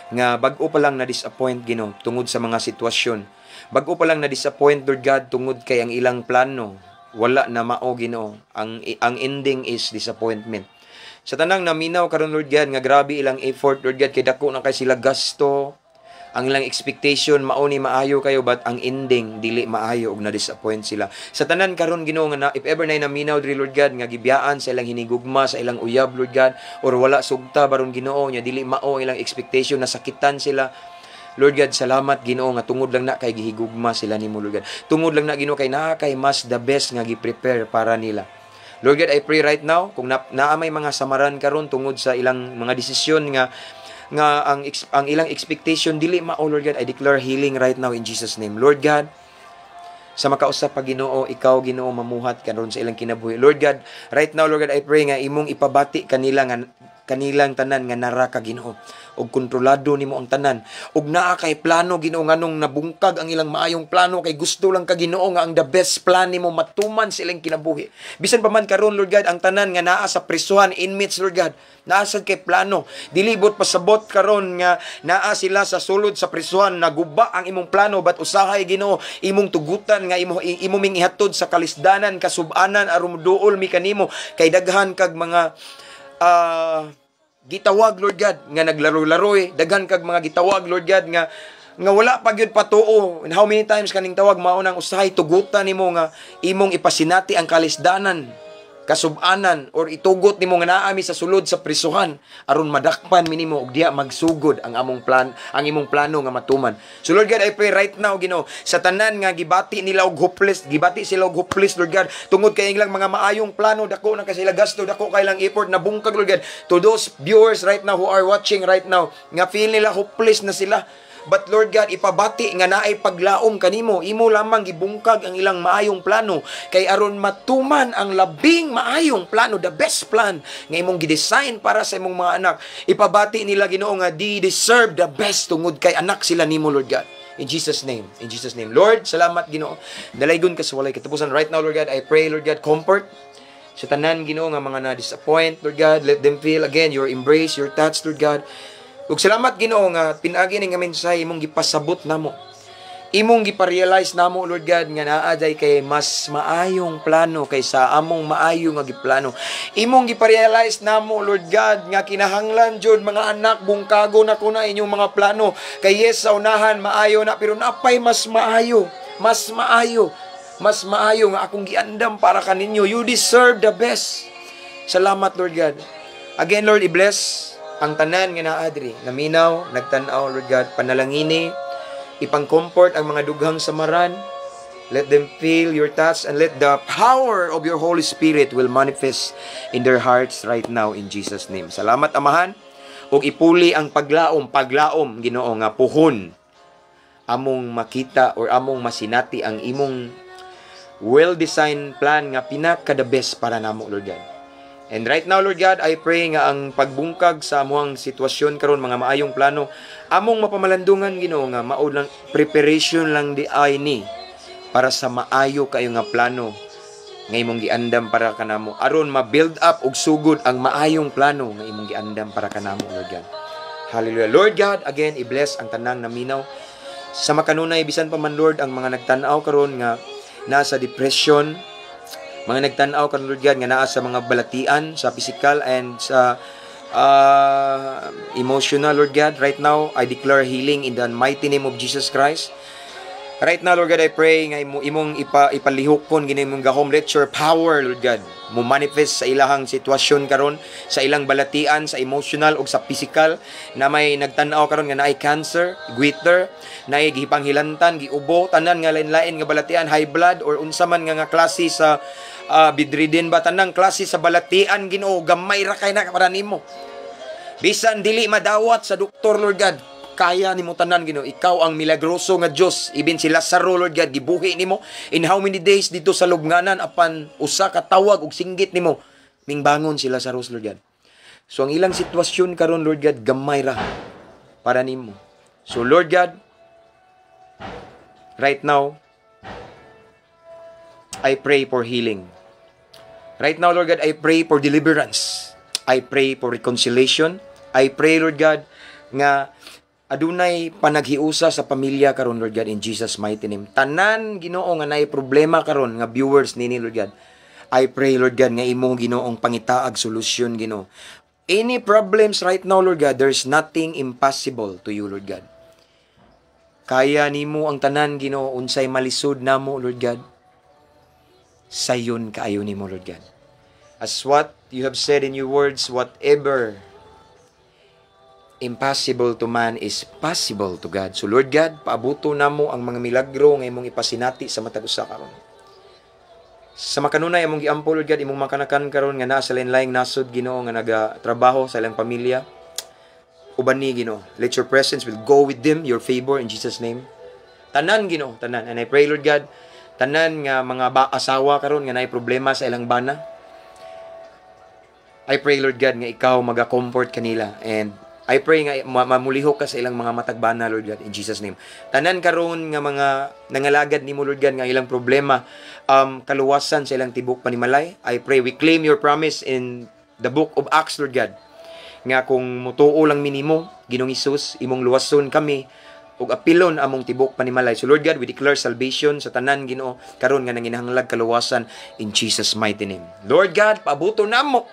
Speaker 1: nga bag-o pa lang na disappoint, Ginoo, tungod sa mga sitwasyon. Bag-o pa lang na disappoint, Lord God, tungod kay ang ilang plano wala na mao, Ginoo. Ang ending is disappointment. Sa tanang naminaw karon, Lord God, nga grabe ilang effort, Lord God, kay dako na kay sila gasto, ang ilang expectation mao ni maayo kayo, but ang ending dili maayo ug na-disappoint sila. Sa tanan karon, Ginoo, nga na, if ever na naminaw diri, Lord God, nga gibiyaan sa ilang hinigugma, sa ilang uyab, Lord God, or wala sugta baron, Ginoo, nya dili mao ang ilang expectation, nasakitan sila. Lord God, salamat, Ginoo, nga tungod lang na kay gihigugma sila nimo, Lord God. Tungod lang na, Ginoo, kay naa kay mas the best nga gi-prepare para nila. Lord God, I pray right now kung naa may mga samaran karon tungod sa ilang mga desisyon nga ang ilang expectation dili mao, Lord God, I declare healing right now in Jesus' name. Lord God, sa makausap pa, Ginoo, ikaw, Ginoo, mamuhat karon sa ilang kinabuhi. Lord God, right now, Lord God, I pray nga imong ipabati kanila nga kanilang tanan nga nara ka, Ginoo, ug kontrolado nimo ang tanan ug naa kay plano, Ginoo. Nganong nabungkag ang ilang maayong plano? Kay gusto lang ka, Ginoo, nga ang the best plan nimo matuman sa ilang kinabuhi. Bisan pa man karon, Lord God, ang tanan nga naa sa prisuhan, inmates, Lord God, naa sad kay plano. Dili buot pasabot karon nga naa sila sa sulod sa prisuhan, naguba ang imong plano, but usahay, Ginoo, imong tugutan nga imo ming ihatod sa kalisdanan, kasubanan, aron moduol mi kanimo, kay daghan kag mga gitawag, Lord God, nga naglaro-laro eh. Daghan kag mga gitawag, Lord God, nga wala pa gyud patuo. And how many times kaning tawag? Mao nang usahay tugutan nimo nga imong ipasinati ang kalisdanan, kasubanan, or itugot nimo nga naa mi sa sulod sa prisuhan aron madakpan mi nimo ug diha magsugod ang among plan, ang imong plano nga matuman. So Lord God, I pray right now, Ginoo, sa tanan nga gibati nila og hopeless, gibati sila og hopeless, Lord God, tungod kay ilang mga maayong plano, dako na kay sila gasto, dako kay lang effort, nabungkag, Lord God. To those viewers right now who are watching right now nga feel nila hopeless na sila, but Lord God, ipabati nga naay paglaom kanimo. Imo lamang gibungkag ang ilang maayong plano kay aron matuman ang labing maayong plano, the best plan nga imong gidesign para sa imong mga anak. Ipabati nila, Ginoo, nga they deserve the best tungod kay anak sila nimo, Lord God. In Jesus' name. In Jesus' name. Lord, salamat, Ginoo. Dalaygon ka sa walay katapusan. Right now, Lord God, I pray, Lord God, comfort sa tanan, Ginoo, nga mga na-disappoint, Lord God. Let them feel again your embrace, your touch, Lord God. Ug salamat, Ginoo, nga pinaagi ning mensahe imong gipasabot namo. Imong gipa-realize namo, Lord God, nga naa diay kay mas maayong plano kaysa among maayo nga giplano. Imong gipa-realize namo, Lord God, nga kinahanglan jud, mga anak, bungkago na ko na inyong mga plano. Kay yes, sa unahan maayo na, pero napay mas maayo, mas maayo, mas maayo nga akong giandam para kaninyo. You deserve the best. Salamat, Lord God. Again, Lord, i-bless ang tanan nga naa diri, naminaw, nagtan-aw, Lord God, panalangini, ipang-comfort ang mga dughang samaran. Let them feel your touch and let the power of your Holy Spirit will manifest in their hearts right now in Jesus' name. Salamat, Amahan. Ug ipuli ang paglaom, paglaom, Ginoo, nga puhon among makita or among masinati ang imong well-designed plan nga pinaka the best para namo, Lord God. And right now, Lord God, I pray nga ang pagbungkag sa amuang sitwasyon karon, mga maayong plano, among mapamalandungan, Ginoo, nga mao lang preparation lang di ay ni para sa maayo kayo nga plano nga imong giandam para kanamo, aron ma-build up og sugod ang maayong plano nga imong giandam para kanamo, Lord God. Hallelujah. Lord God, again, i-bless ang tanang naminaw. Sa makanunay, bisan pa man, Lord, ang mga nagtan-aw karon nga nasa depression, mga nagtan-aw karon, Lord God, nga naa sa mga balatian sa physical and sa emotional, Lord God, right now I declare healing in the mighty name of Jesus Christ. Right now, Lord God, I pray nga imong ipalihukon gini imong gahom. Let your power, Lord God, mo manifest sa ilahang sitwasyon karon, sa ilang balatian, sa emotional ug sa physical, na may nagtan-aw karon nga naay cancer, goiter, naay gipanghilantan, giubo, tanan nga lain-lain nga balatian, high blood or unsa man nga klase sa bedridden ba, tanang klase sa balatian, Ginoo, gamay ra kay na para nimo. Bisan dili madawat sa doktor, Lord God, kaya nimo tanan, Ginoo. Ikaw ang milagroso nga Dios. Even si Lazaro, Lord God, gibuhi nimo in how many days dito sa lubnganan, apan usa ka tawag ug singgit nimo, mingbangon si Lazarus, Lord God. So ang ilang sitwasyon karon, Lord God, gamay ra para nimo. So Lord God, right now I pray for healing. Right now, Lord God, I pray for deliverance. I pray for reconciliation. I pray, Lord God, nga adunay panaghiusa sa pamilya karon, Lord God, in Jesus' mighty name. Tanan, Ginoo, nga naay problema karon nga viewers nini, Lord God, I pray, Lord God, nga imong Ginoong pangitaag solusyon, Ginoo. Any problems right now, Lord God, there's nothing impossible to you, Lord God. Kaya nimo ang tanan, Ginoo. Unsay malisod namo, Lord God, sayon kaayo nimo, Lord God. As what you have said in your words, whatever impossible to man is possible to God. So Lord God, paabuto namo ang mga milagro nga imong ipasinati sa matag usa karon. Sa makanunay among giampo, Lord God, imong makanakan karon nga naa sa lain-laing nasod, Ginoo, nga nagatrabaho sa ilang pamilya. Uban ni, Ginoo. Let your presence will go with them, your favor in Jesus' name. Tanan, Ginoo, tanan. And I pray, Lord God, tanan nga mga asawa karon nga naay problema sa ilang bana. I pray, Lord God, nga ikaw maga-comfort kanila and I pray nga mamulihok ka sa ilang mga matagbana, Lord God, in Jesus' name. Tanan karon nga mga nangalagad nimo, Lord God, nga ilang problema kaluwasan sa ilang tibok panimalay. I pray we claim your promise in the book of Acts, Lord God, nga kung mutuo lang minimo, Ginoong Hesus, imong luwason kami ug apilon among tibok panimalay. So Lord God, we declare salvation sa tanan, Ginoo, karon nga nanginahanglag kaluwasan in Jesus' mighty name. Lord God, paabuto namo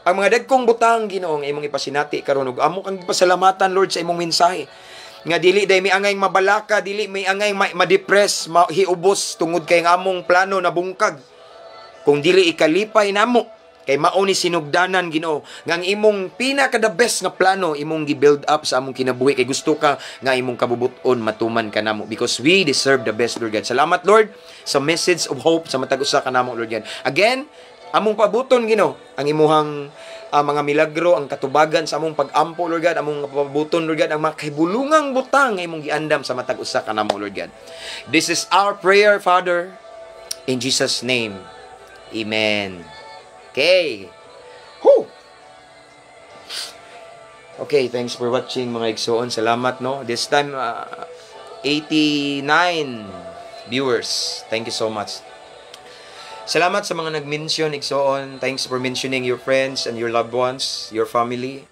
Speaker 1: ang mga dagkong butang, Ginoo, nga imong ipasinati karon ug amo kang pasalamatan, Lord, sa imong mensahe nga dili day mi angay mabalaka, dili may angay ma-depress, mahiubos tungod kay ang among plano na bungkag. Kung dili ikalipay namo kay mao ni sinugdanan, Ginoo, nga ang imong pinaka the best nga plano imong gi-build up sa among kinabuhi kay gusto ka nga imong kabubut-on matuman kanamo because we deserve the best, Lord God. Salamat, Lord, sa message of hope sa matag usa kanamo, Lord God. Again, among pabuton, Ginoo, ang imuhang mga milagro, ang katubagan sa among pag-ampo, Lord God, among pabuton, Lord God, ang mga kahibulungang butang nga imong giandam sa matag usa kanamo, Lord God. This is our prayer, Father, in Jesus' name. Amen. Okay. Whew. Okay, thanks for watching, mga igsoon. Salamat, no. This time 89 viewers. Thank you so much. Salamat sa mga nag-mention, igsoon. Thanks for mentioning your friends and your loved ones, your family.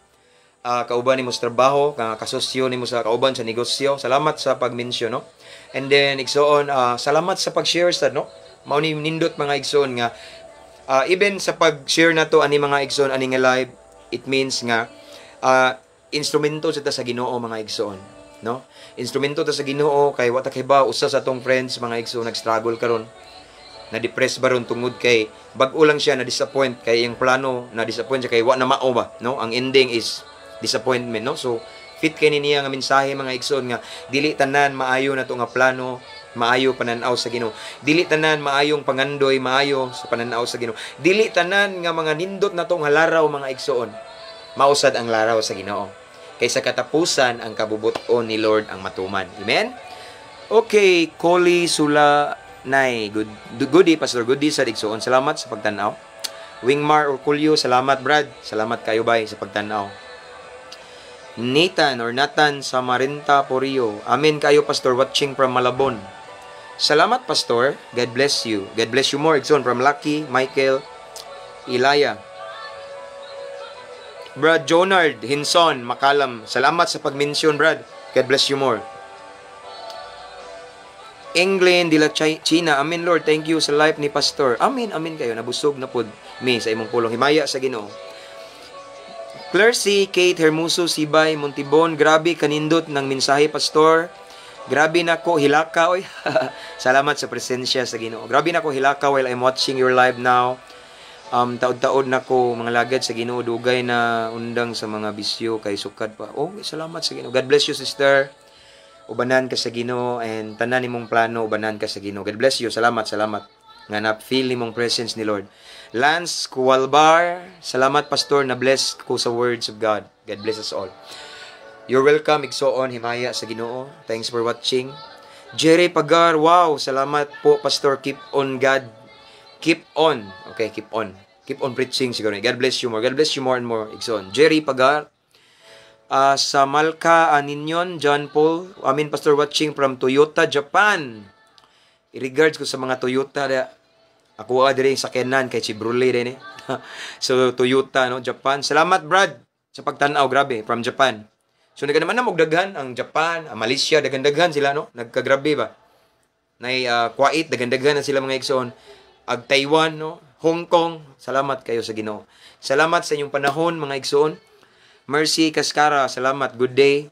Speaker 1: Kauban nimo sa trabaho, kasosyo nimo sa kauban sa negosyo. Salamat sa pag-mention, no? And then igsoon, salamat sa pag-share sa, no? Mao ni nindot, mga igsoon, nga even sa pag-share nato ani, mga igsoon, ani nga live, it means nga instrumento sa ta sa Ginoo, mga igsoon, no? Instrumento ta sa Ginoo kay wa ta kay usa sa atong friends, mga igsoon, nag-struggle karon, na-depress ba ron tungod kay bag-o lang siya na disappoint kay iyang plano, na disappoint siya kay wa na mao ba, no? Ang ending is disappointment, no? So fit kay ni niya nga mensahe, mga igsoon, nga dili tanan maayo na to nga plano maayo pananaw sa Ginoo, dili tanan maayong pangandoy maayo sa pananaw sa Ginoo, dili tanan nga mga nindot na to nga laraw, mga igsoon, mausad ang laraw sa Ginoo kay sa katapusan ang kabubut-on ni Lord ang matuman. Amen. Okay, Koli Sula Nay, good goodie, Pastor, goodie sa igsoon. Salamat sa pagtanaw. Wingmar Orculio, salamat, Brad. Salamat kayo bay sa pagtanaw. Nathan or Nathan Samarinta Porio. Amen kayo, Pastor, watching from Malabon. Salamat, Pastor. God bless you. God bless you more, igsoon, from Lucky Michael Ilaya. Brad Jonard Hinson Makalam. Salamat sa pag-mention, Brad. God bless you more. England de la China. Amen, Lord. Thank you sa life ni Pastor. Amen, amen kayo. Nabusog na pod mi sa imong pulong. Himaya sa Ginoo. Claire C. Kate Hermoso Sibay Montibon. Grabe kanindot ng mensahe, Pastor. Grabe na ko hilaka oy. Salamat sa presensya sa Ginoo. Grabe na ko hilaka while I'm watching your live now. Taod-taod na ko mga lagad sa Ginoo, dugay na undang sa mga bisyo kay sukad pa. Oh, salamat sa Ginoo. God bless you, sister. Ubanan ka sa Ginoo and tanan nimong plano ubanan ka sa Ginoo. God bless you. Salamat, salamat. Nga na feel nimong presence ni Lord. Lance Kualbar, salamat, Pastor, na bless ko sa words of God. God bless us all. You're welcome, igsoon, himaya sa Ginoo. Thanks for watching. Jerry Pagar, wow, salamat po, Pastor. Keep on God. Keep on. Okay, keep on. Keep on preaching siguro. God bless you more. God bless you more and more, igsoon. Jerry Pagar, sa Malka Aninyon, John Paul, amin, Pastor, watching from Toyota, Japan. I-regards ko sa mga Toyota da. Ako diri sa Kenan kay Chevrolet din eh. So Toyota, no, Japan. Salamat, Brad, sa pagtan-aw, grabe, from Japan. So nagka naman na daghan ang Japan, ang Malaysia, daghan-daghan sila, no. Nagkagrabe ba. Nay Kuwait, daghan-daghan na sila, mga igsoon. Ag Taiwan, no, Hong Kong, salamat kayo sa Ginoo. Salamat sa inyong panahon, mga igsoon. Mercy Kaskara, salamat. Good day.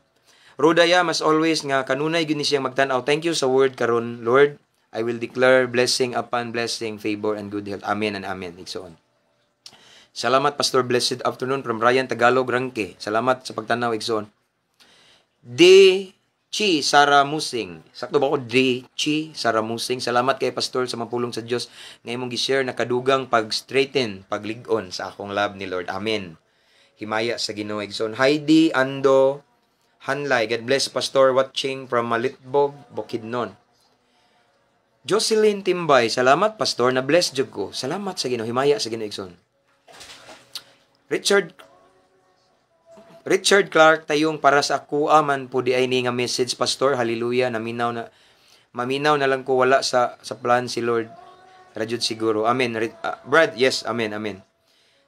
Speaker 1: Rodaya, as always nga kanunay gyud ni siyang magtan-aw. Thank you sa word karon, Lord. I will declare blessing upon blessing, favor and good health. Amen and amen. Igsoon. Salamat, Pastor. Blessed afternoon from Ryan Tagalog Rangke. Salamat sa pagtanaw, igsoon. D. Chi Sara Musing. Sakto ba ko? D. Chi Sara Musing. Salamat kay Pastor sa mapulong sa Dios nga imong gi-share na kadugang pag-straighten, paglig-on sa akong love ni Lord. Amen. Himaya sa Ginoo, igsoon. Heidi Ando Hanlay. God bless, Pastor, watching from Malitbog, Bukidnon. Jocelyn Timbay, salamat, Pastor, na bless jud ko. Salamat sa Ginoo, himaya sa Ginoo, igsoon. Richard Clark Tayong, para sa ako man po di ay ni nga message, Pastor. Hallelujah, naminaw na, maminaw na lang ko, wala sa plan si Lord ra jud siguro. Amen. Brad, yes, amen, amen.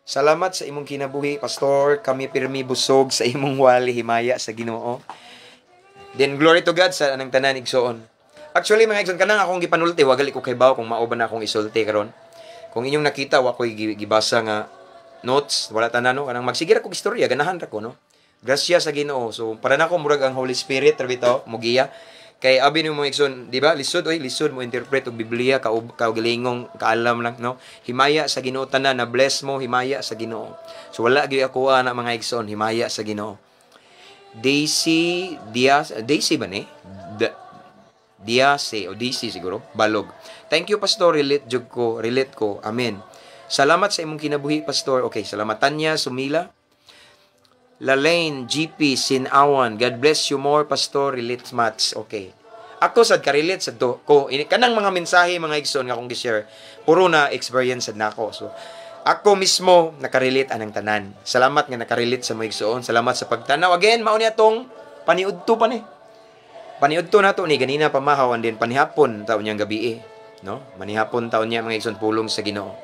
Speaker 1: Salamat sa imong kinabuhi, Pastor. Kami pirmi busog sa imong wali, himaya sa Ginoo. Then glory to God sa anang tanan, igsoon. Actually, mga igsoon, kanang akong gipanulti, wa gali ko kaybaw kung mao ba na akong isulti karon. Kung inyong nakita, wa ko'y gibasa nga notes, wala tanan, no, kanang magsige ra kog istorya, ganahan ra ko, no. Grasya sa Ginoo. So para nako murag ang Holy Spirit ra bitaw mogiya. Kay abi nimo, mga igsoon, di ba? Lisod oy, lisod mo interpret og Biblia ka kaugalingong kaalam lang, no. Himaya sa Ginoo tanan na bless mo, himaya sa Ginoo. So wala gyud ako ana, mga igsoon, himaya sa Ginoo. Daisy Diaz, Daisy ba ni? Diaz o Daisy siguro, Balog. Thank you, Pastor, relate jud ko, relate ko. Amen. Salamat sa imong kinabuhi, Pastor. Okay, salamat. Tanya Sumila. Lalaine GP Sinawan. God bless you more, Pastor. Relate much. Okay. Ako sad ka-relate sad to ko. Kanang mga mensahe, mga igsoon, nga akong gi-share, puro na experience sad nako. So ako mismo nakarelate anang tanan. Salamat nga nakarelate sa mga igsoon. Salamat sa pagtanaw. Again, mao ni atong paniudto pa ni. Paniudto na to ni ganina pamahaw and then panihapon taon niyang gabi eh, no? Manihapon taon niya, mga igsoon, pulong sa Ginoo.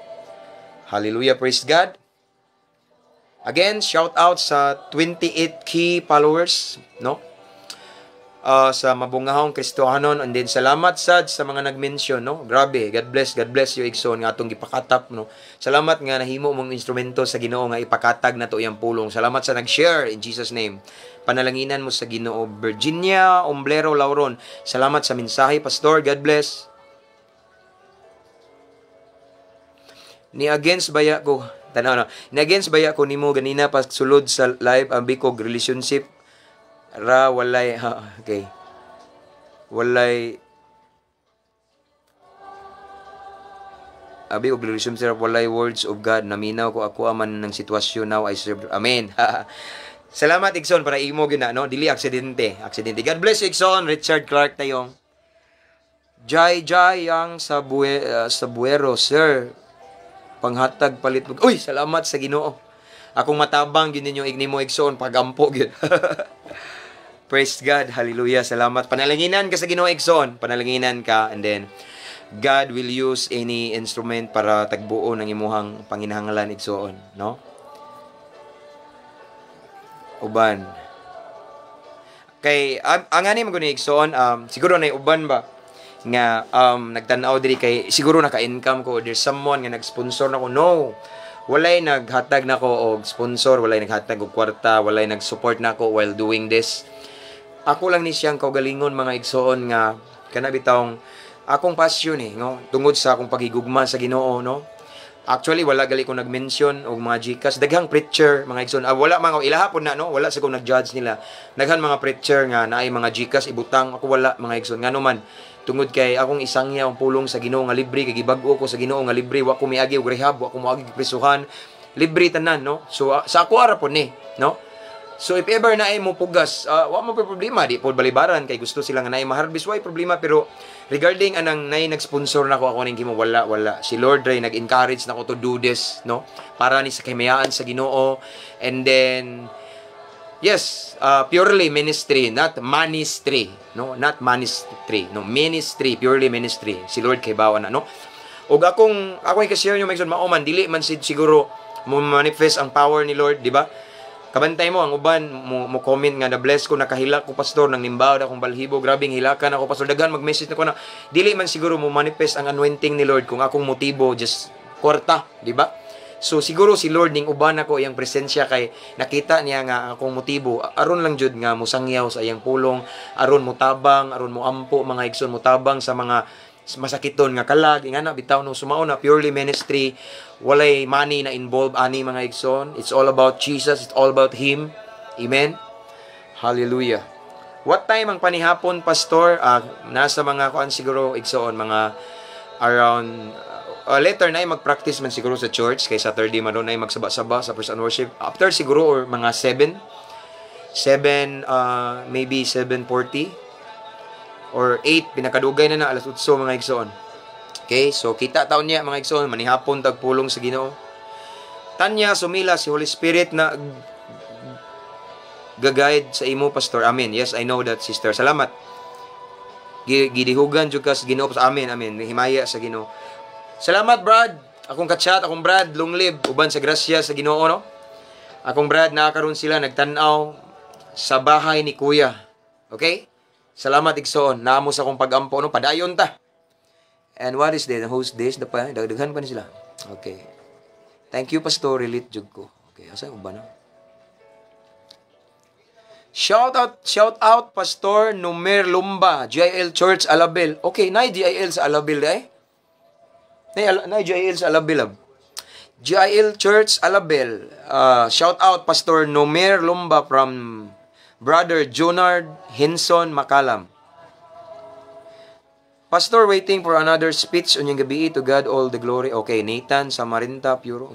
Speaker 1: Hallelujah, praise God. Again, shout out sa 28K followers, no? Sa mabungahong Kristohanon and then salamat sad sa mga nag-mention, no? Grabe, God bless you, igsoon, nga atong gipakatap, no? Salamat nga nahimo mong instrumento sa Ginoo nga ipakatag nato iyang pulong. Salamat sa nag-share in Jesus' name. Panalanginan mo sa Ginoo. Virginia Omblero Lauron, salamat sa mensahe, Pastor. God bless. Ni against baya ko, tanaw na. Ni against baya ko nimo ganina pa sulod sa live, abi ko relationship ra walay ha, okay. Walay abi og relationship walay words of God, naminaw ko ako aman ng sitwasyon, now I serve. Amen. Salamat, Igsoon, para imo gyud na, no, dili aksidente, aksidente. God bless you, Igsoon Richard Clark Tayong. Jai Jai yang sa sa buero, sir, panghatag palit. Uy, salamat sa Ginoo. Akong matabang gyud ninyo igni mo, igsoon, pagampo gyud. Praise God. Hallelujah. Salamat. Panalanginan ka sa Ginoo, igsoon. Panalanginan ka and then God will use any instrument para tagbuon ang imuhang panginahanglan, igsoon, no? Uban. Kay ang ani man gud ni, igsoon, siguro na uban ba nga nagtan-aw diri kay siguro naka-income ko, there's someone nga nag-sponsor nako. No. Walay naghatag nako og sponsor, walay naghatag og kwarta, walay nag-support nako while doing this. Ako lang ni siyang kaugalingon, mga igsoon, nga kana bitawng akong passion eh, no, tungod sa akong paghigugma sa Ginoo, no. Actually, wala gali ko nag-mention og mga GCash. Daghang preacher, mga igsoon. Ah, wala mga ilaha po na, no, wala sa ko nag-judge nila. Daghan mga preacher nga naay mga GCash ibutang. Ako wala, mga igsoon. Ngano man, tungod kay akong isangya ang pulong sa Ginoo nga libre, kay gibag-o ko sa Ginoo nga libre, wa ko miagi og rehab, wa ko moagi og prisuhan. Libre tanan, no. So sa ako ara po ni, no. So if ever na ay mo pugas, wa mo problema, di po balibaran kay gusto sila nga naay maharbis, way problema, pero regarding anang nay nag-sponsor nako, ako ning kimo, wala, wala. Si Lord ray nag-encourage nako to do this, no? Para ni sa kahimayaan sa Ginoo. And then yes, purely ministry, not ministry, no? Not ministry, no, ministry, purely ministry. Si Lord kay bawa na, no? Ug akong ako i-share nyo, mga mao man dili man siguro mo manifest ang power ni Lord, di ba? Kabantay mo ang uban mo comment nga na bless ko, nakahilak ko, Pastor, nang nimbaw akong balhibo, grabing hilakan ako, Pastor, daghan mag-message na ko na dili man siguro mo manifest ang anointing ni Lord kung akong motibo just kwarta, di ba? So siguro si Lord ning uban ako iyang presensya kay nakita niya nga akong motibo aron lang jud nga mosangyaw sa iyang pulong, aron motabang, aron moampo, mga igsoon, motabang sa mga masakiton nga kalag, ingana bitaw, no. Sumao na purely ministry, walay money na involved ani, mga igsoon. It's all about Jesus, it's all about Him. Amen. Hallelujah. What time ang panihapon, Pastor? Nasa mga kuan siguro, igsoon, mga around later na ay mag-practice man siguro sa church kay Saturday man ron ay magsaba-saba sa first and worship after siguro or mga 7 7, maybe 7:40 or 8, pinakadugay na na alas 8, mga igsoon. Okay, so kita taon niya, mga igsoon, manihapon tagpulong sa Ginoo. Tanya Sumila, si Holy Spirit na ga-guide sa imo, Pastor. Amen. Yes, I know that, sister. Salamat. Gidihugan jud ka sa Ginoo. Amen, amen. Himaya sa Ginoo. Salamat, Brad. Akong kachat, akong Brad, long live uban sa grasya sa Ginoo, no. Akong Brad naa karon sila nagtan-aw sa bahay ni Kuya. Okay? Salamat, igsoon. Naa mo sa akong pagampo, no, padayon ta. And what is this? Who's this? Dapa, dagdagan pa ni sila. Okay. Thank you, Pastor. Relate jud ko. Okay, asa yung uban na? Shout out, Pastor Numer Lumba, GIL Church Alabel. Okay, na GIL sa Alabel eh. Na GIL sa Alabel. Ab. GIL Church Alabel. Shout out, Pastor Nomer Lumba, from Brother Junard Hinson Makalam. Pastor, waiting for another speech unyang gabi. To God all the glory. Okay, Nathan Samarinta Puro.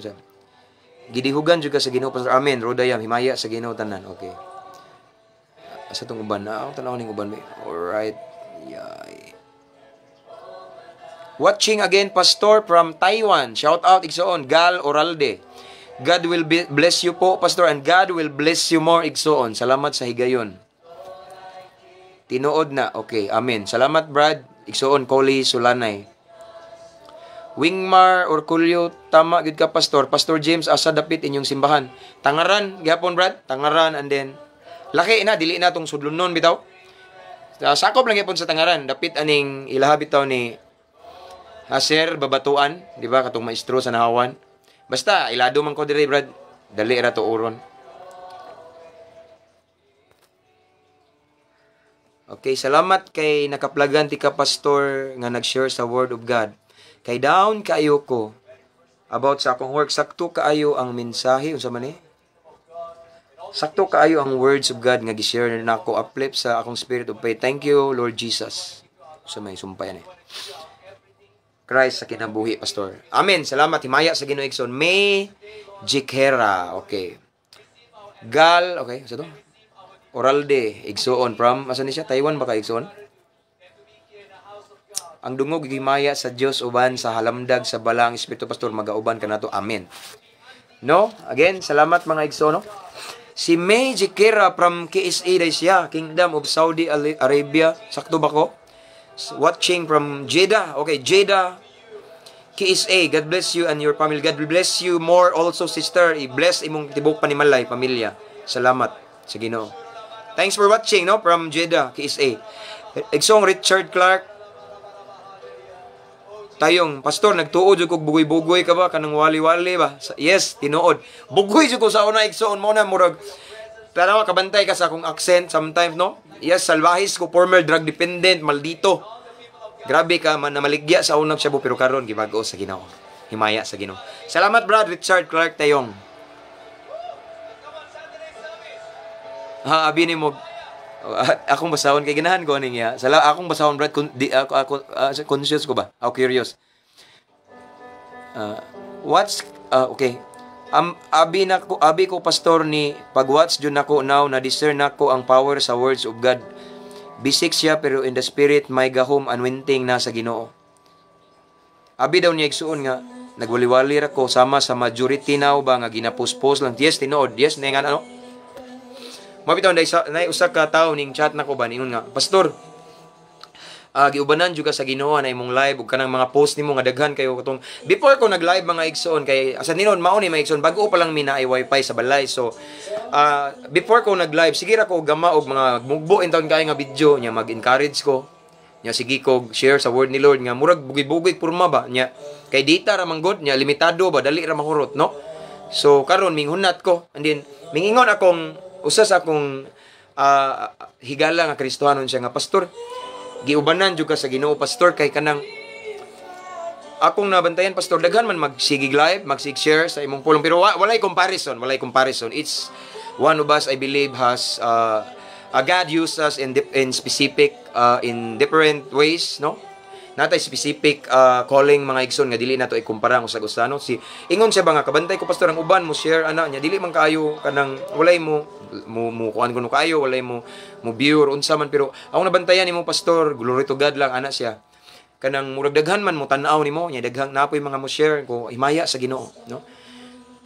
Speaker 1: Gidihugan jud ka sa Ginoo, Pastor. Amen. Rodayam himaya sa Ginoo tanan. Okay. Asa tong uban na? Ako tanaw ning uban. Alright. Yay. Watching again, Pastor, from Taiwan. Shout out, igsoon, Gal Oralde. God will bless you po, Pastor, and God will bless you more, igsoon. Salamat sa higayon. Tinuod na. Okay, amen. Salamat, Brad. Igsoon, Coli Sulanay. Wingmar Orculio, tama gid ka, Pastor. Pastor James, asa dapit inyong simbahan? Tangaran, gihapon, Brad. Tangaran and then laki na, dili na tong sudlonon bitaw. Sakop lang gyapon sa Tangaran, dapit aning ilaha bitaw ni Haser Babatuan, di ba, katong maestro sa Nahawan. Basta ilado man ko dire, Brad. Dali ra tuoron. Okay, salamat kay nakaplagan ti ka, Pastor, nga nag-share sa Word of God. Kay down kaayo ko about sa akong work, sakto kaayo ang mensahe, unsa man ni? Sakto kaayo ang words of God nga gi-share nako, uplift sa akong spirit of faith. Thank you, Lord Jesus. Sa may sumpay ni. Christ sa kinabuhi, Pastor. Amen. Salamat. Himaya sa Ginoo, igsoon. May Jikera. Okay. Gal, okay, sa to? Oralde, igsoon from asa ni siya? Taiwan ba ka, igsoon? Ang dungog himaya sa Dios uban sa halamdag sa balang espiritu, Pastor, magauban kanato. Amen. No? Again, salamat, mga igsoon, no? Si May Jikera from KSA day siya, Kingdom of Saudi Arabia. Sakto ba ko? Watching from Jeddah. Okay, Jeddah, KSA. God bless you and your family. God bless you more also, sister. I-bless imong tibok panimalay, pamilya. Salamat sa Ginoo. Thanks for watching, no, from Jeddah, KSA. Igsoong Richard Clark. Tayong, Pastor, nagtuo jud kog bugoy-bugoy ka ba kanang wali-wali ba? Yes, tinuod. Bugoy jud ko sa una, igsoon mo na murag pero kabantay ka sa akong accent sometimes, no? Yes, salvahis ko, former drug dependent, maldito. Grabe ka man namaligya sa unang shabu, pero karon gibag-o sa Ginoo. Himaya sa Ginoo. Salamat, Brad Richard Clark Tayong. Ha, abi nimo akong basahon kay ganahan ko aning iya. Sala akong basahon, Brad, kun, di ako ako conscious ko ba? Ako curious. What's okay. Abi na ko, abi ko, Pastor, ni pag-watch jud nako now na discern nako ang power sa words of God. Basic siya pero in the spirit may gahom anointing na sa Ginoo. Abi daw niya, igsuon, nga nagwali-wali ra ko sama sa majority now ba nga ginapost-post lang. Yes, tinuod. Yes, nga ano. Mabitaw na nay usa ka tawo ning chat nako ba, ningon nga, "Pastor, giubanan jud ka sa Ginoo na imong live ug kanang mga post nimo nga daghan kayo." Katong before ko nag-live, mga igsoon, kay asa ninon mao ni, mga igsoon, bag-o pa lang mi na ay wifi sa balay, so before ko nag-live, sige ra ko gama og mga mugbo in taon kay nga video nya, mag-encourage ko nya, sige ko share sa word ni Lord nga murag bugoy-bugoy porma ba nya, kay data ra man gud nya, limitado ba, dali ra mahurot, no? So karon minghunat ko and then mingingon akong usa sa akong higala nga Kristohanon siya nga, "Pastor, giubanan jud ka sa Ginoo, Pastor, kay kanang akong nabantayan, Pastor, daghan man magsigig live, magsig share sa imong pulong, pero walay comparison, walay comparison." It's one of us, I believe, has God used us in specific in different ways, no? Natay specific calling, mga igsoon, nga dili nato ikumpara ang usag usa, no? Si ingon siya ba nga, "Kabantay ko, Pastor, ang uban mo share ana nya, dili man kaayo kanang walay mo mo mo kuan kuno kaayo, walay mo mo view or unsa man, pero ako nabantayan nimo, Pastor, glory to God lang," ana siya, "kanang murag daghan man mo tan-aw nimo nya, daghang napoy mga mo share ko, himaya sa Ginoo," no?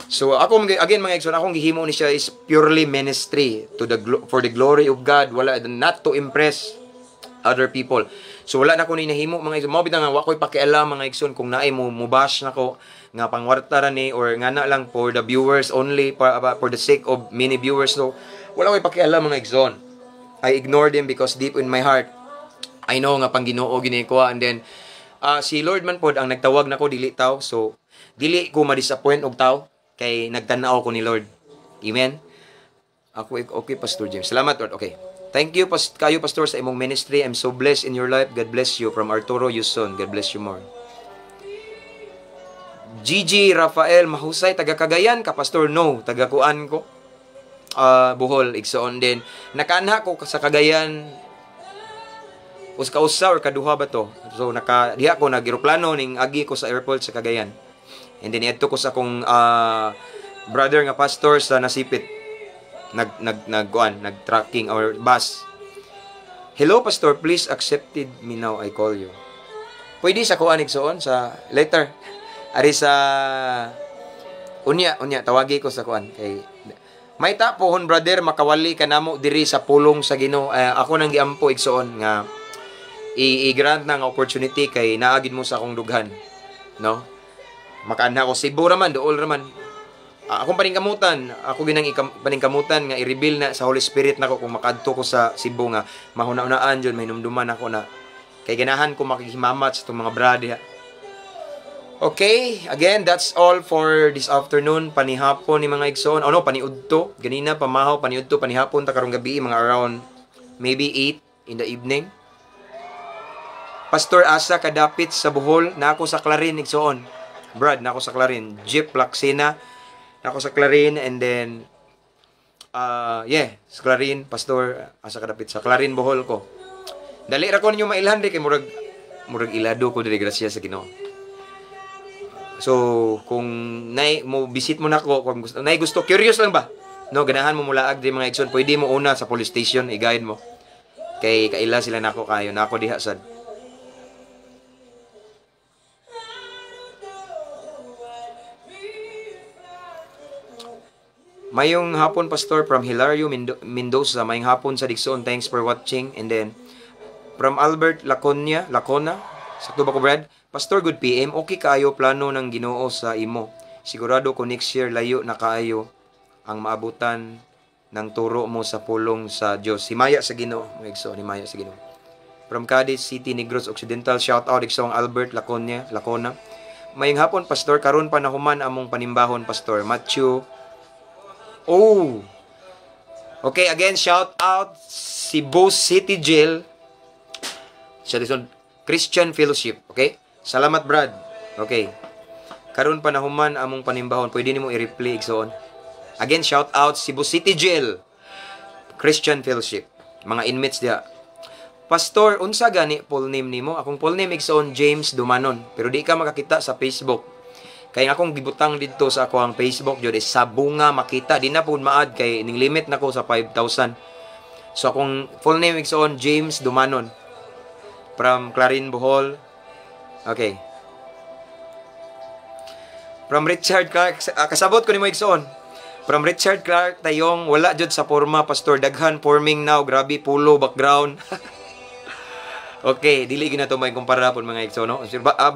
Speaker 1: So ako, again, mga igsoon, akong gihimo ni siya is purely ministry to the for the glory of God, wala, not to impress other people. So wala na ko ni nahimo, mga igsoon. Mao bitaw nga wa ko'y pakialam, mga igsoon, kung naay mo mubash nako nga pangwarta ra ni or nga na lang for the viewers only, for the sake of many viewers. So wala ko'y pakialam, mga igsoon. I ignore them because deep in my heart I know nga pang Ginoo gini ko, and then si Lord man pod ang nagtawag nako, dili tao. So dili ko ma-disappoint og tao kay nagtan-aw ko ni Lord. Amen. Ako okay, Pastor James. Salamat, Lord. Okay. Thank you kayo, Pastor, sa imong ministry. I'm so blessed in your life. God bless you, from Arturo Yuson. God bless you more. Gigi Rafael Mahusay, taga Cagayan ka, Pastor? No, taga kuan ko. Bohol, igsoon din. Nakaanha ko sa Cagayan us kausa or kaduha ba to. So naka diha ko nag eroplano ning agi ko sa airport sa Cagayan. And then niadto ko sa akong brother nga pastor sa Nasipit. Nag nag nag kuan, nag trucking or bus. Hello, Pastor, please accepted me now, I call you. Pwede sa kuan, igsoon, sa letter. Ari sa unya unya tawagi ko sa kuan kay may ta pohon, brother, makawali ka namo diri sa pulong sa Ginoo. Ako nang giampo, igsoon, nga i-grant na nga opportunity kay naagid mo sa akong dughan, no? Makaanha ko, Cebu raman, duol raman. Akong paningkamutan, ako ginang paningkamutan nga i-reveal na sa Holy Spirit nako kung makadto ko sa Cebu nga mahuna-unaan jud, mahinumduman ako na kay ganahan ko makihimamat sa itong mga brad diha. Okay, again, that's all for this afternoon. Panihapon ni mga igsoon. Oh no, paniudto. Ganina, pamahaw, paniudto, panihapon, ta karong gabi, mga around maybe 8 in the evening. Pastor, asa kadapit sa Bohol? Na ako sa Clarin, igsoon. Brad, na ako sa Clarin. Jeep Laksena. Na ako sa Clarin and then yeah, sa Clarin, Pastor, asa kadapit sa Clarin, Bohol ko. Dali ra ko ninyo mailhan di kay murag ilado ko diri, grasya sa Ginoo. So, kung nay mo visit mo nako, kung gusto, nay gusto, curious lang ba? No, ganahan mo mulaag di, mga igsoon, pwede mo una sa police station, i-guide mo. Kay kaila sila nako kayo, nako diha sad. Mayong hapon, Pastor, from Hilario Mendoza. Mayong hapon sa Digsoon. Thanks for watching. And then from Albert Laconia, Lacona. Sakto ba ko, Brad? Pastor, good PM. Okay kaayo plano ng Ginoo sa imo. Sigurado ko next year layo na kaayo ang maabutan ng turo mo sa pulong sa Dios. Himaya sa Ginoo, mga igsoon, himaya sa Ginoo. From Cadiz City, Negros Occidental, shout out igsoong Albert Laconia, Lacona. Mayong hapon, Pastor, karon pa nahuman among panimbahon, Pastor. Matthew. Oh. Okay, again, shout out Cebu City Jail. Siya Christian Fellowship, okay? Salamat, Brad. Okay. Karon pa nahuman among panimbahon, pwede nimo i-replay, igsoon. Again, shout out Cebu City Jail Christian Fellowship. Mga inmates diha. Pastor, unsa gani full name nimo? Akong full name, igsoon, James Dumanon. Pero di ka makakita sa Facebook. Kay akong gibutang didto sa ako ang Facebook jud is sa bunga makita. Di na pud maad kay ning limit nako sa 5,000. So akong full name, igsoon, James Dumanon. From Clarin, Bohol. Okay. From Richard Clark, kasabot ko nimo, igsoon. From Richard Clark Tayong, wala jud sa forma, Pastor, daghan forming now, grabe pulo background. Okay, dili gina to may kumpara pud, mga igsoon, no.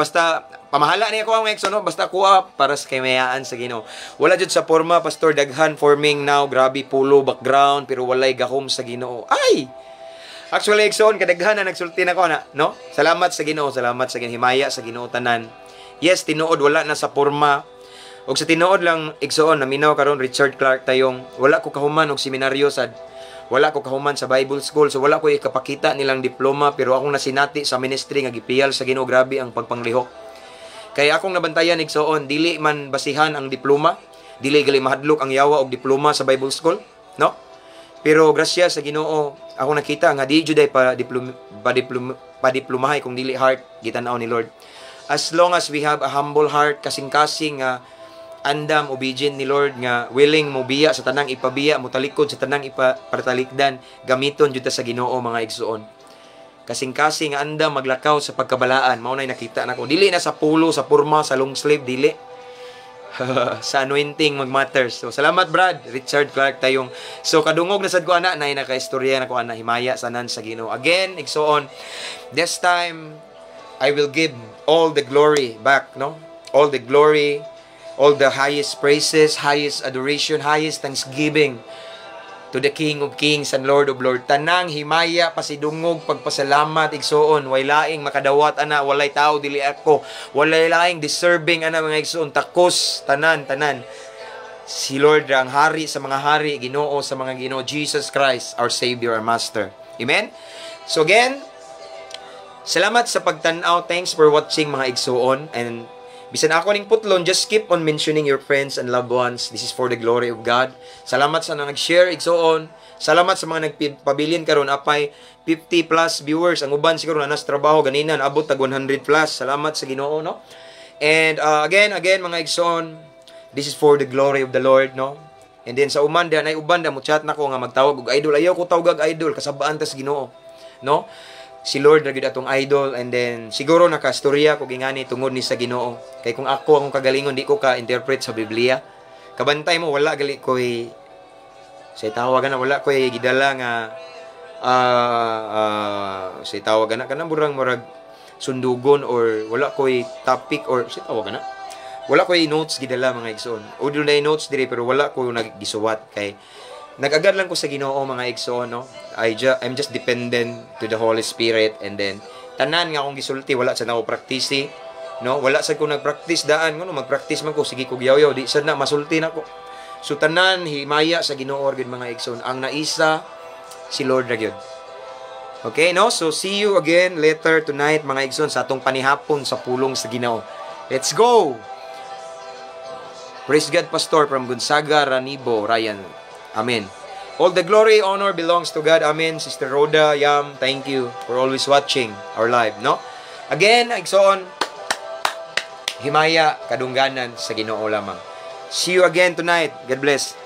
Speaker 1: Basta pamahala niya ko ang mga igsoon, no, basta kuha para sa kaymayaan sa Ginoo. Wala jud sa forma, Pastor, daghan forming now, grabe pulo background pero walay gahom sa Ginoo. Ay! Actually, igsoon, kadaghan na nagsulti nako na, no? Salamat sa Ginoo, salamat sa Ginoo, himaya sa Ginoo tanan. Yes, tinuod wala na sa forma. Og sa tinuod lang, igsoon, naminaw karon Richard Clark Tayong, wala ko kahuman og seminaryo sad. Wala ko kahuman sa Bible school, so wala ko ikapakita nilang diploma, pero akong nasinati sa ministry nga gipiyal sa Ginoo, grabe ang pagpanglihok. Kaya akong nabantayan, igsoon, dili man basihan ang diploma, dili gali mahadlok ang yawa og diploma sa Bible school, no? Pero grasya sa Ginoo, ako nakita nga di juday pa diplom pa diplom pa diplomahay kung dili heart gitan-aw ni Lord. As long as we have a humble heart, kasing-kasing nga andam obedient ni Lord, nga willing mo biya sa tanang ipabiya, mo talikod sa tanang ipatalikdan, gamiton jud ta sa Ginoo, mga igsoon. Kasing-kasing nga andam maglakaw sa pagkabalaan, mao nay nakita nako. Dili na sa pulo, sa porma, sa long sleeve, dili. Sa anointing mag-matters. So, salamat, Brad. Richard Clark tayong. So, kadungog na sad ko ana, na nakaistorya na ko ana, himaya sanan sa Ginoo. Again, igsoon, this time, I will give all the glory back, no? All the glory, all the highest praises, highest adoration, highest thanksgiving to the King of Kings and Lord of Lords. Tanang himaya, pasidungog, pagpasalamat, igsoon, way laing makadawat ana, walay tao dili ako, walay laing deserving ana, mga igsoon, takos tanan tanan. Si Lord ang hari sa mga hari, Ginoo sa mga Ginoo, Jesus Christ, our Savior, our Master. Amen? So again, salamat sa pagtan-aw. Thanks for watching, mga igsoon. And bisan ako ning putlon, just keep on mentioning your friends and loved ones. This is for the glory of God. Salamat sa nag-share, igsoon. Salamat sa mga nagpabilin karon, apay 50 plus viewers. Ang uban siguro na nasa trabaho ganina, naabot tag 100 plus. Salamat sa Ginoo, no? And again, again, mga igsoon, this is for the glory of the Lord, no? And then sa uman da, nay uban da mo chat nako nga magtawag og idol. Ayaw ko tawag og idol, kasabaan tas Ginoo, no? Si Lord ra gyud atong idol, and then siguro nakastorya ko gingani tungod ni sa Ginoo. Kay kung ako akong kagalingon, di ko ka interpret sa Biblia. Kabantay mo, wala gali ko'y sa tawagan na, wala ko'y gidala nga sa tawagan na kanang burang murag sundugon or wala ko'y topic or sa tawagan na wala ko'y notes gidala, mga igsoon. O na notes dire, pero wala ko naggisuwat kay nag-agad lang ko sa Ginoo, mga igsoon, no? I'm just dependent to the Holy Spirit, and then tanan nga akong gisulti, wala sa nako praktisi, no? Wala sa ko nagpractice daan ngono magpractice man ko, sige ko yaw, di sad na masulti nako. So tanan himaya sa Ginoo gyud, mga igsoon. Ang naisa si Lord ra gyud. Okay, no? So see you again later tonight, mga igsoon, sa atong panihapon sa pulong sa Ginoo. Let's go. Praise God, Pastor, from Gonzaga Ranibo, Ryan. Amen. All the glory, honor belongs to God. Amen. Sister Rhoda Yam, thank you for always watching our live, no? Again, igsoon, himaya, kadungganan sa Ginoo lamang. See you again tonight. God bless.